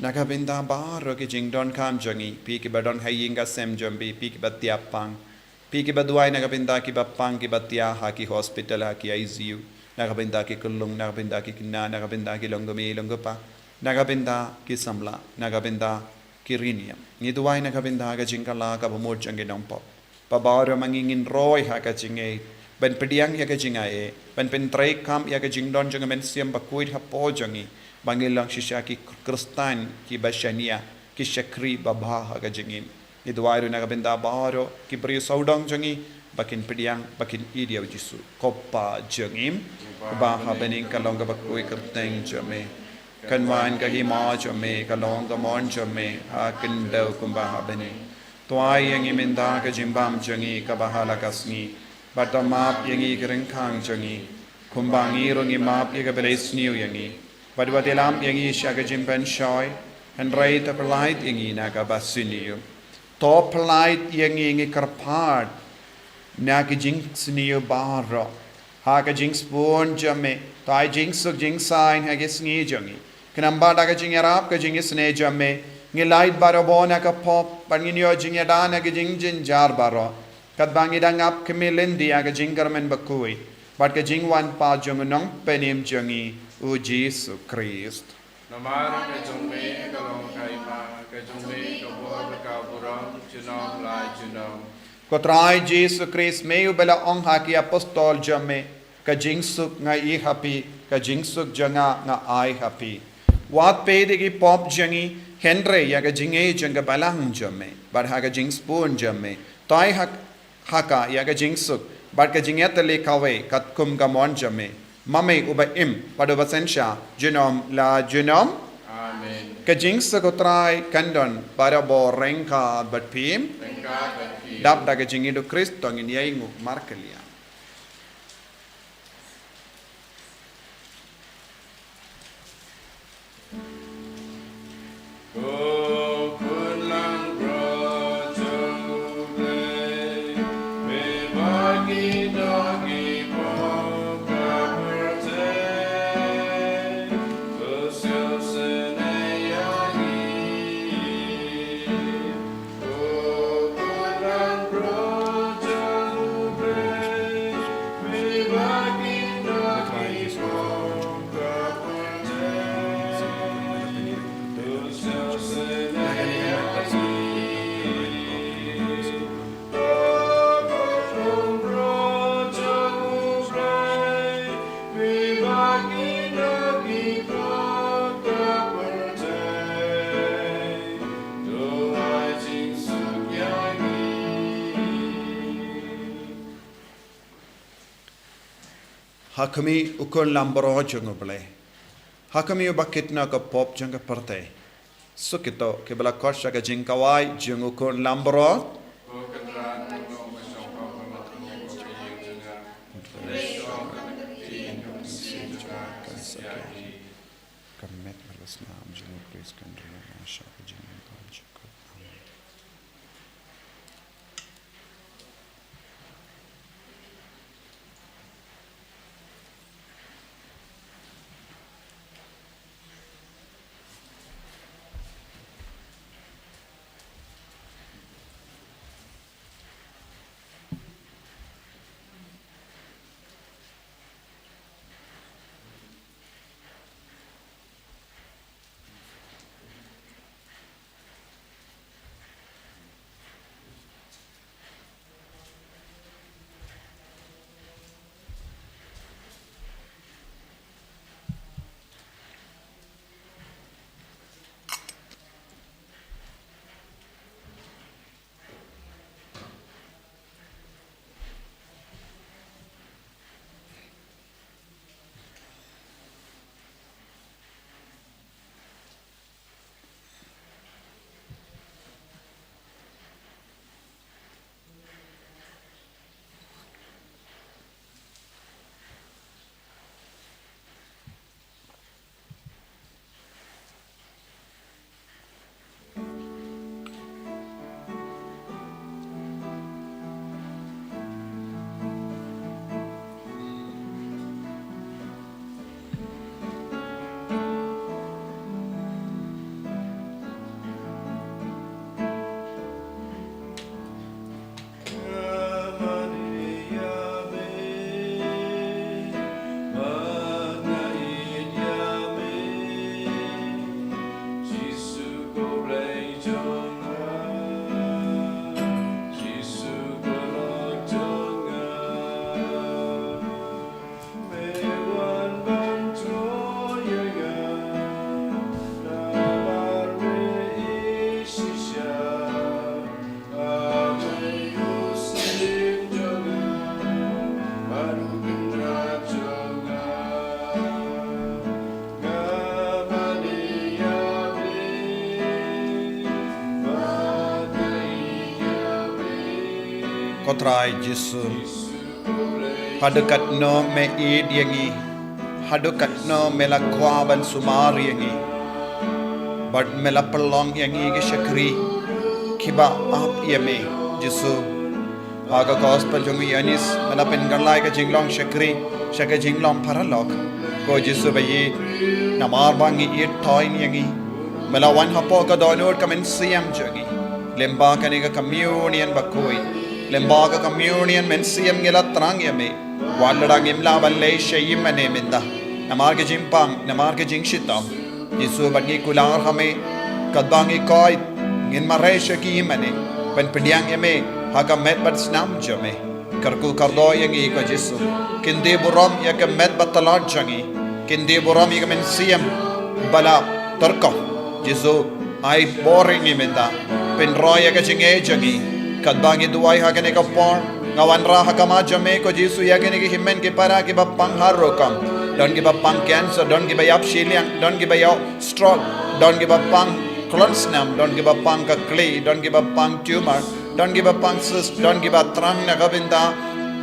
Na ka bynta baroh ki jingdonkam jong ngi, phi kiba don ha ïing ha sem jong phi, phi kiba thiah pang, phi kiba duwai na ka bynta kiba pang kiba thiah ha ki hospital, ha ki I C U, na ka bynta ki khyllung, na ka bynta ki khynnah, na ka bynta ki long kmie long kpa, na ka bynta ki samla, na ka bynta ki riewniam. Ngi duwai na ka bynta ka jingkylla kaba mut jong ki nongpop. Ba baroh ma ngi ngin roi ha ka jingngeit ban pdiang ïa ka jingaiei, ban pyntreikam ïa ka jingdon jong ka Mynsiem Bakhuid hapoh jong ngi, ba ngin long shisha ki Khristan kiba shaniah, ki shakri babha ha ka jingim. Ngi duwai ruh na ka bynta baroh ki briew sawdong jong ngi, ba kin pdiang, ba kin ïeit ïa u Jisu, ko Pa jong ngi ba ha bneng. Ka long ka bakhuid kyrteng jong me. Kan wan ka hima jong me, ka long ka mon jong me ha khyndew kumba ha bneng. Tuai ïa ngi mynta ka jingbam jong ngi kaba ha la ka sngi. Bad to map ïa ngi ki ryngkang jong ngi, kumba ngi ruh ngi map ïa kiba la isniew ïa ngi. Bad wat ïalam ïa ngi sha ka jingpynshoi, hynrei to pyllait ïa ngi na kaba sniew. To pyllait ïa ngi, ngi kyrpad, na ki jingsniew baroh. Ha ka jingsbun jong me, to ai jingsuk jingsaiñ ha ki sngi jong ngi. Khnang ba da ka jingïarap ka jingisynei jong me, ngin lait barabor na ka pop, bad ngin ïoh jingïada na ki jingjynjar baroh. Katba ngi dang ap khmih lynti ha ka jingkyrmen bakhuid bad ka jingwan pat jong u Nongpynim jong ngi, u Jisu Khrist. Namar ka jong me ka long ka hima, ka jong me ka bor ka burom junom la junom. Ko Trai Jisu Khrist, me uba la ong ha ki apostol jong me, ka jingsuk nga ïoh ha phi, ka jingsuk jong nga nga ai ha phi. Wat peit ïa ki pop jong ngi, hynrei ïa ka jingngeit jong ka balang jong me, bad ha ka jingsbun jong me, to ai ha, ha ka ïa ka jingsuk bad ka jingïatylli kawei katkum ka mon jong me, ma me uba im bad uba synshar junom la junom. Amen. Ka jingsuk u Trai kan don barabor ryngkat bad phi. Ryngkat bad phi. Dap da ka jingïeit u Khrist to ngin ïainguh markylliang. Ha khmih u khun lambaroh jong U Blei. Ha khmih uba kit noh ka pop jong ka pyrthei. Suk ito kiba la khot sha ka jingkhawai jong u khun lambaroh. Ka met bad ka snam jong U Khrist kan ïarap sha ka jingim. Amen. Trai Jisu, haduh katno me ïeit ïa ngi, haduh katno me la kwah ban sumar ïa ngi, bad me la pynlong ïa ngi ki shakri kiba ap ïa me, Jisu. Ha ka gospel jong u Ïoannis, me la pynkylla ïa ka jinglong shakri sha ka jinglong paralok. Ko Jisu ba ïeit, namar ba ngi ïeit thoiñ ïa ngi, me la wan hapoh ka dohnud ka mynsiem jong ngi, lyngba kane ka communion bakhuid, lyngba ka communion mynsiem ngi la thrang ïa me. Wat lada ngim lah ban leit sha ïing mane mynta, namar ka jingpang, namar ka jingshitom, Jisu, bad ngi kular ha me, katba ngi koit, ngin mareh sha ki ïing mane ban pdiang ïa me ha ka met bad snam jong me. Kyrkhu kyrdoh ïa ngi, ko Jisu. Kyntiew burom ïa ka met bad tlot jong ngi. Kyntiew burom ïa ka mynsiem ba la tyrkhong, Jisu. Ai bor ïa ngi mynta, pynroi ïa ka jingngeit jong ngi. Katba ngi duwai ha kane ka por, nga wanrah ha khmat jong me, ko Jisu, ïa kine ki hynmen ki para kiba pang har rukom. Don kiba pang cancer, don kiba ïap shiliang, don kiba ïap stroke, don kiba pang klon snam, don kiba pang ka khlieh, don kiba pang tumor, don kiba pang cyst, don kiba thrang na ka bynta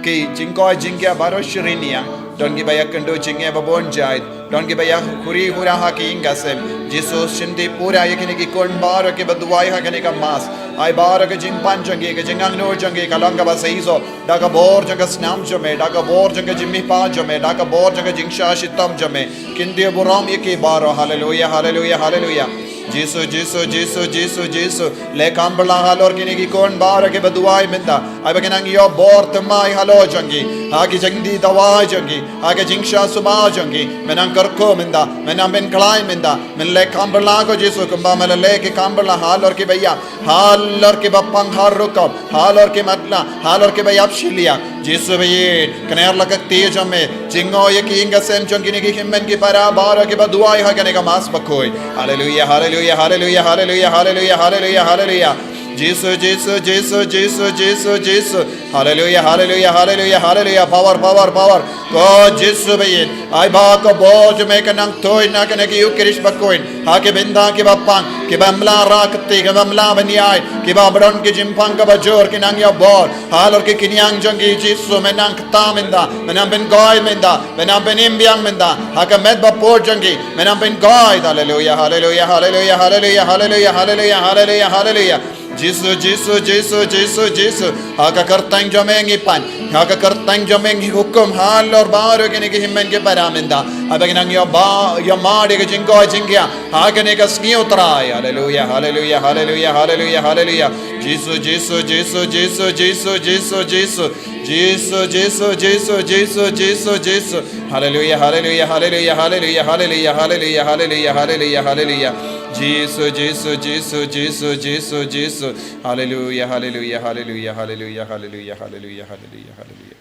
ki jingkoit jingkhiah baroh shi rynïeng, don kiba ïakynduh jingeh babun jait, don kiba ïakhuri khura ha ki ïing ki sem. Jisu, shim pura ïa kine ki khun baroh kiba duwai ha kane ka mass. Ai baroh ka jingpan jong ki, ka jingangnud jong ki ka long kaba seisoh da ka bor jong ka snam jong me, da ka bor jong ka jingmihpat jong me, da ka bor jong ka jingshah shitom jong me. Kyntiew burom ïa ki baroh. Haleluia, haleluia, haleluia. Jisu, Jisu, Jisu, Jisu, Jisu. Leh kham bla halor kine ki khun baroh kiba duwai mynta. Ai ba kin nang ïoh bor thymmai halor jong ki, ha ki jingdih dawai jong ki, ha ki jingshah sumar jong ki. Men nang kyrkhu mynta, men nang pynkhlaiñ mynta. Men leh kham bla, ko Jisu, kumba me la leh ki kham bla halor kiba ïap, halor kiba pang har rukom, halor ki matlah, halor kiba ïap shiliang. Jisu ba ïeit, kner la ka kti jong me, jngoh ïa ki ïing ki sem jong kine ki hynmen ki para baroh kiba duwai ha kane ka mass bakhuid. Haleluia, haleluia, haleluia, haleluia, haleluia, haleluia, haleluia. Jisu, Jisu, Jisu, Jisu, Jisu, Jisu. Haleluia, haleluia, haleluia, haleluia. Power, power, power. Ko Jisu ba ïeit, ai ba ka bor jong me kan nang thoh na kane ka Eucharist bakhuid, ha ki bynta kiba pang, kiba ym lah rah kti, kiba ym lah ban ïaid, kiba ym don ki jingpang kaba jur, kin nang ïoh bor. Halor ki khñiang jong ki, Jisu, men nang kta mynta, men nang pynkhuid mynta, men nang pynim biang mynta ha ka met ba pud jong ki, men nang pynkhuid. Haleluia, haleluia, haleluia, haleluia, haleluia, haleluia, haleluia, haleluia. Jisu, Jisu, Jisu, Jisu, Jisu. Ha ka kyrteng jong me ngi pan, ha ka kyrteng jong me ngi hukum halor baroh kine ki hynmen ki para mynta. Ai ba kin nang ïoh ba, ïoh mad ïa ka jingkoit jingkhiah ha kane ka sngi, Trai. Haleluia, haleluia, haleluia, haleluia, haleluia. Jisu, Jisu, Jisu, Jisu, Jisu, Jisu, Jisu. Jisu, Jisu, Jisu, Jisu, Jisu, Jisu. Haleluia, haleluia, haleluia, haleluia, haleluia, haleluia, haleluia, haleluia, haleluia. Jisu, Jisu, Jisu, Jisu, Jisu, Jisu. Haleluia, haleluia, haleluia, haleluia, haleluia, haleluia, haleluia, haleluia.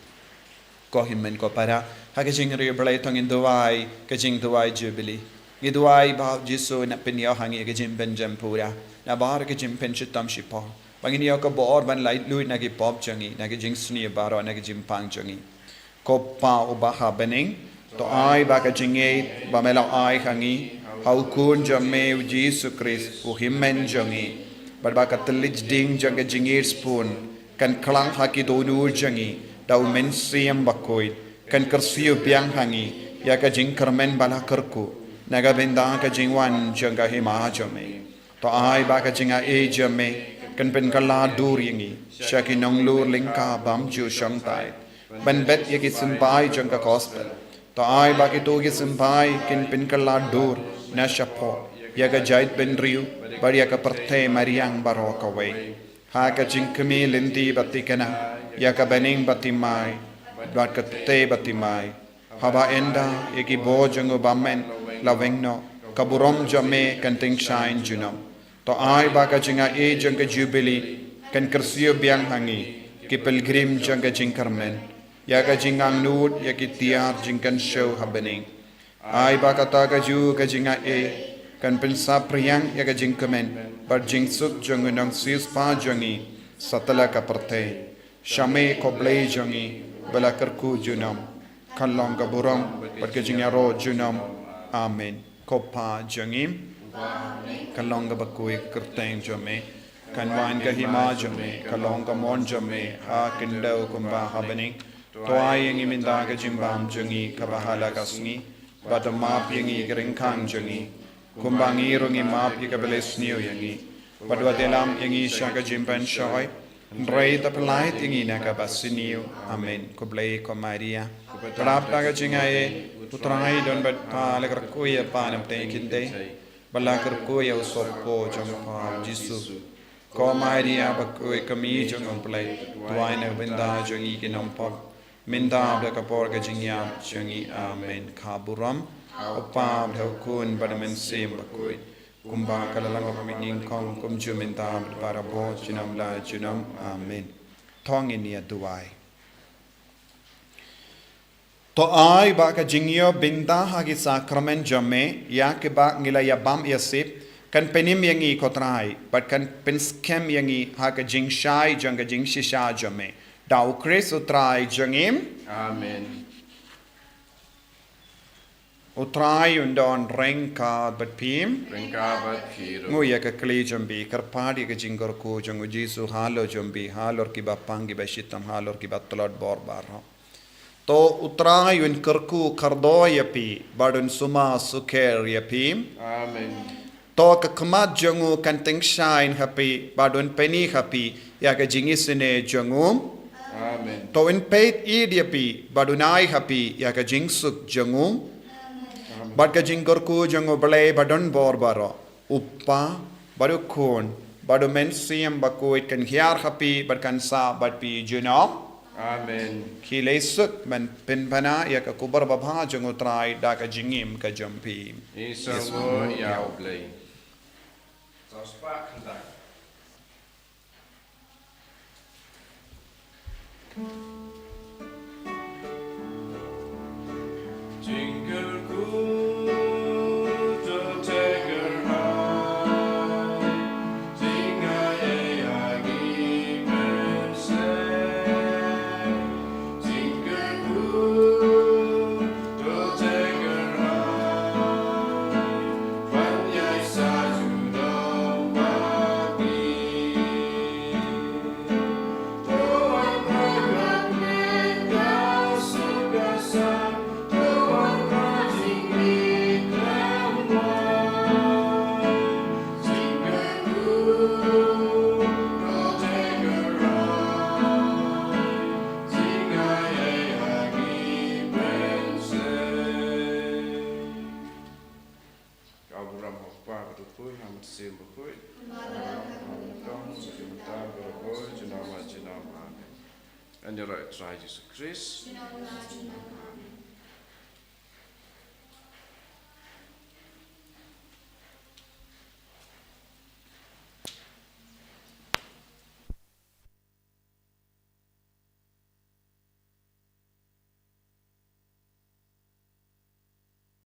Ko hynmen ko para, ha ka jingriewblei to ngin duwai ka jingduwai Jubilee. Ngi duwai ba Jisu un pynïoh ha ngi ka jingpynjem pura na baroh ka jingpynshitom shipor, ba ngin ïoh ka bor ban laitluid na ki pop jong ngi, na ki jingsniew baroh, na ki jingpang jong ngi. Ko Pa uba ha bneng, to ai ba ka jingngeit ba me la ai ha ngi ha u Khun jong me u Jisu Khrist, u hynmen jong ngi, bad ba ka thylliej ding jong ka jingïeit sbun kan khlang ha ki dohnud jong ngi da u Mynsiem Bakhuid, kan kyrsiew biang ha ngi ïa ka jingkyrmen ba la kyrkhu na ka bynta ka jingwan jong ka hima jong me. To ai ba ka jingaiei jong me kan pynkylla dur ïa ngi sha ki nonglor lyngkha bym ju shongthait ban bet ïa ki symbai jong ka gospel. To ai ba kito ki symbai kin pynkylla dur na shapoh ïa ka jaitbynriew bad ïa ka pyrthei mariang baroh kawei, ha ka jingkmie lynti bad thikna ïa ka bneng bad thymmai bad ka pyrthei bad thymmai. Haba ynda ïa ki bor jong u bymman la weng noh, ka burom jong me kan tyngshaiñ junom. To ai ba ka jingaiei jong ka Jubilee kan kyrsiew biang ha ngi ki pilgrim jong ka jingkyrmen ïa ka jingangnud ïa ki tiar jingkynshew ha bneng. Ai ba kata kajuh ka jingaiei kan pynsaphriang ïa ka jingkmen bad jingsuk jong u nongsiewspah jong ngi satlak ka pyrthei. Sha me ko Blei jong ngi ba la kyrkhu junom, kan long ka burom bad ka jingïaroh junom. Amen. Ko Pa jong ngi, kan long kaba khuid ka kyrteng jong me. Kan wan ka hima jong me, ka long ka mon jong me, ha khyndew kumba ha bneng. To ai ïa ngi mynta ka jingbam jong ngi kaba ha la ka sngi. Bad to map ïa ngi ki ryngkang jong ngi, kumba ngi ruh ngi map ïa kiba leh sniew ïa ngi. Bad wat ïalam ïa ngi sha ka jingpynshoi, hynrei to pyllait ïa ngi na kaba sniew. Amen. Khublei ko Maria, pdap da ka jingai, U Trai u don bad pha, la kyrkhu ïa pha na pdeng ki kynthei, bad la kyrkhu ïa u sohpop jong pha u Jisu. Ko Maria bakhuid, ka kmie jong U Blei, duwai na ka bynta jong ngi ki nongpop, mynta bad ha ka por ka jingïap jong ngi. Amen. Ka burom ha U Kpa bad ha U Khun bad ha U Mynsiem Bakhuid, kumba ka la long ha ka por nyngkong, kumjuh mynta bad barabor, junom la junom. Amen. To ngin ïa duwai. To ai ba ka jingïoh bynta ha ki sakramen jong me ïa kiba ngi la ïa bam ïa sip kan pynim ïa ngi ko Trai, bad kan pynskhem ïa ngi ha ka jingshai jong ka jingshisha jong me. Da U Khrist U Trai jong ngi. Amen. U Trai un don ryngkat bad phi. Ryngkat bad phi ruh. Nguh ïa ka kli jong phi, kyrpad ïa ka jingkyrkhu jong U Jisu halor jong phi, halor kiba pang, kiba shitom, halor kiba tlot bor baroh. To U Trai un kyrkhu kyrdoh ïa phi, bad un sumar sukher ïa phi. Amen. To ka khmat jong u kan tyngshaiñ ha phi, bad un pyni ha phi ïa ka jingisynei jong u. Amen. To un peit ïa phi, bad un ai ha phi ïa ka jingsuk jong u. Amen. Bad ka jingkyrkhu jong U Blei badonbor baroh, U Kpa, bad U Khun, bad U Mynsiem Bakhuid kan hiar ha phi, bad kan sah bad phi junom. Amen. Khie leit suk ban pynbna ïa ka khubor babha jong U Trai da ka jingim ka jong phi. Isynei ïa U Blei. Ka burom ha U Kpa bad U Khun bad U Mynsiem Bakhuid. Amen. Ngan ïaroh ïa U Trai Jisu Khrist.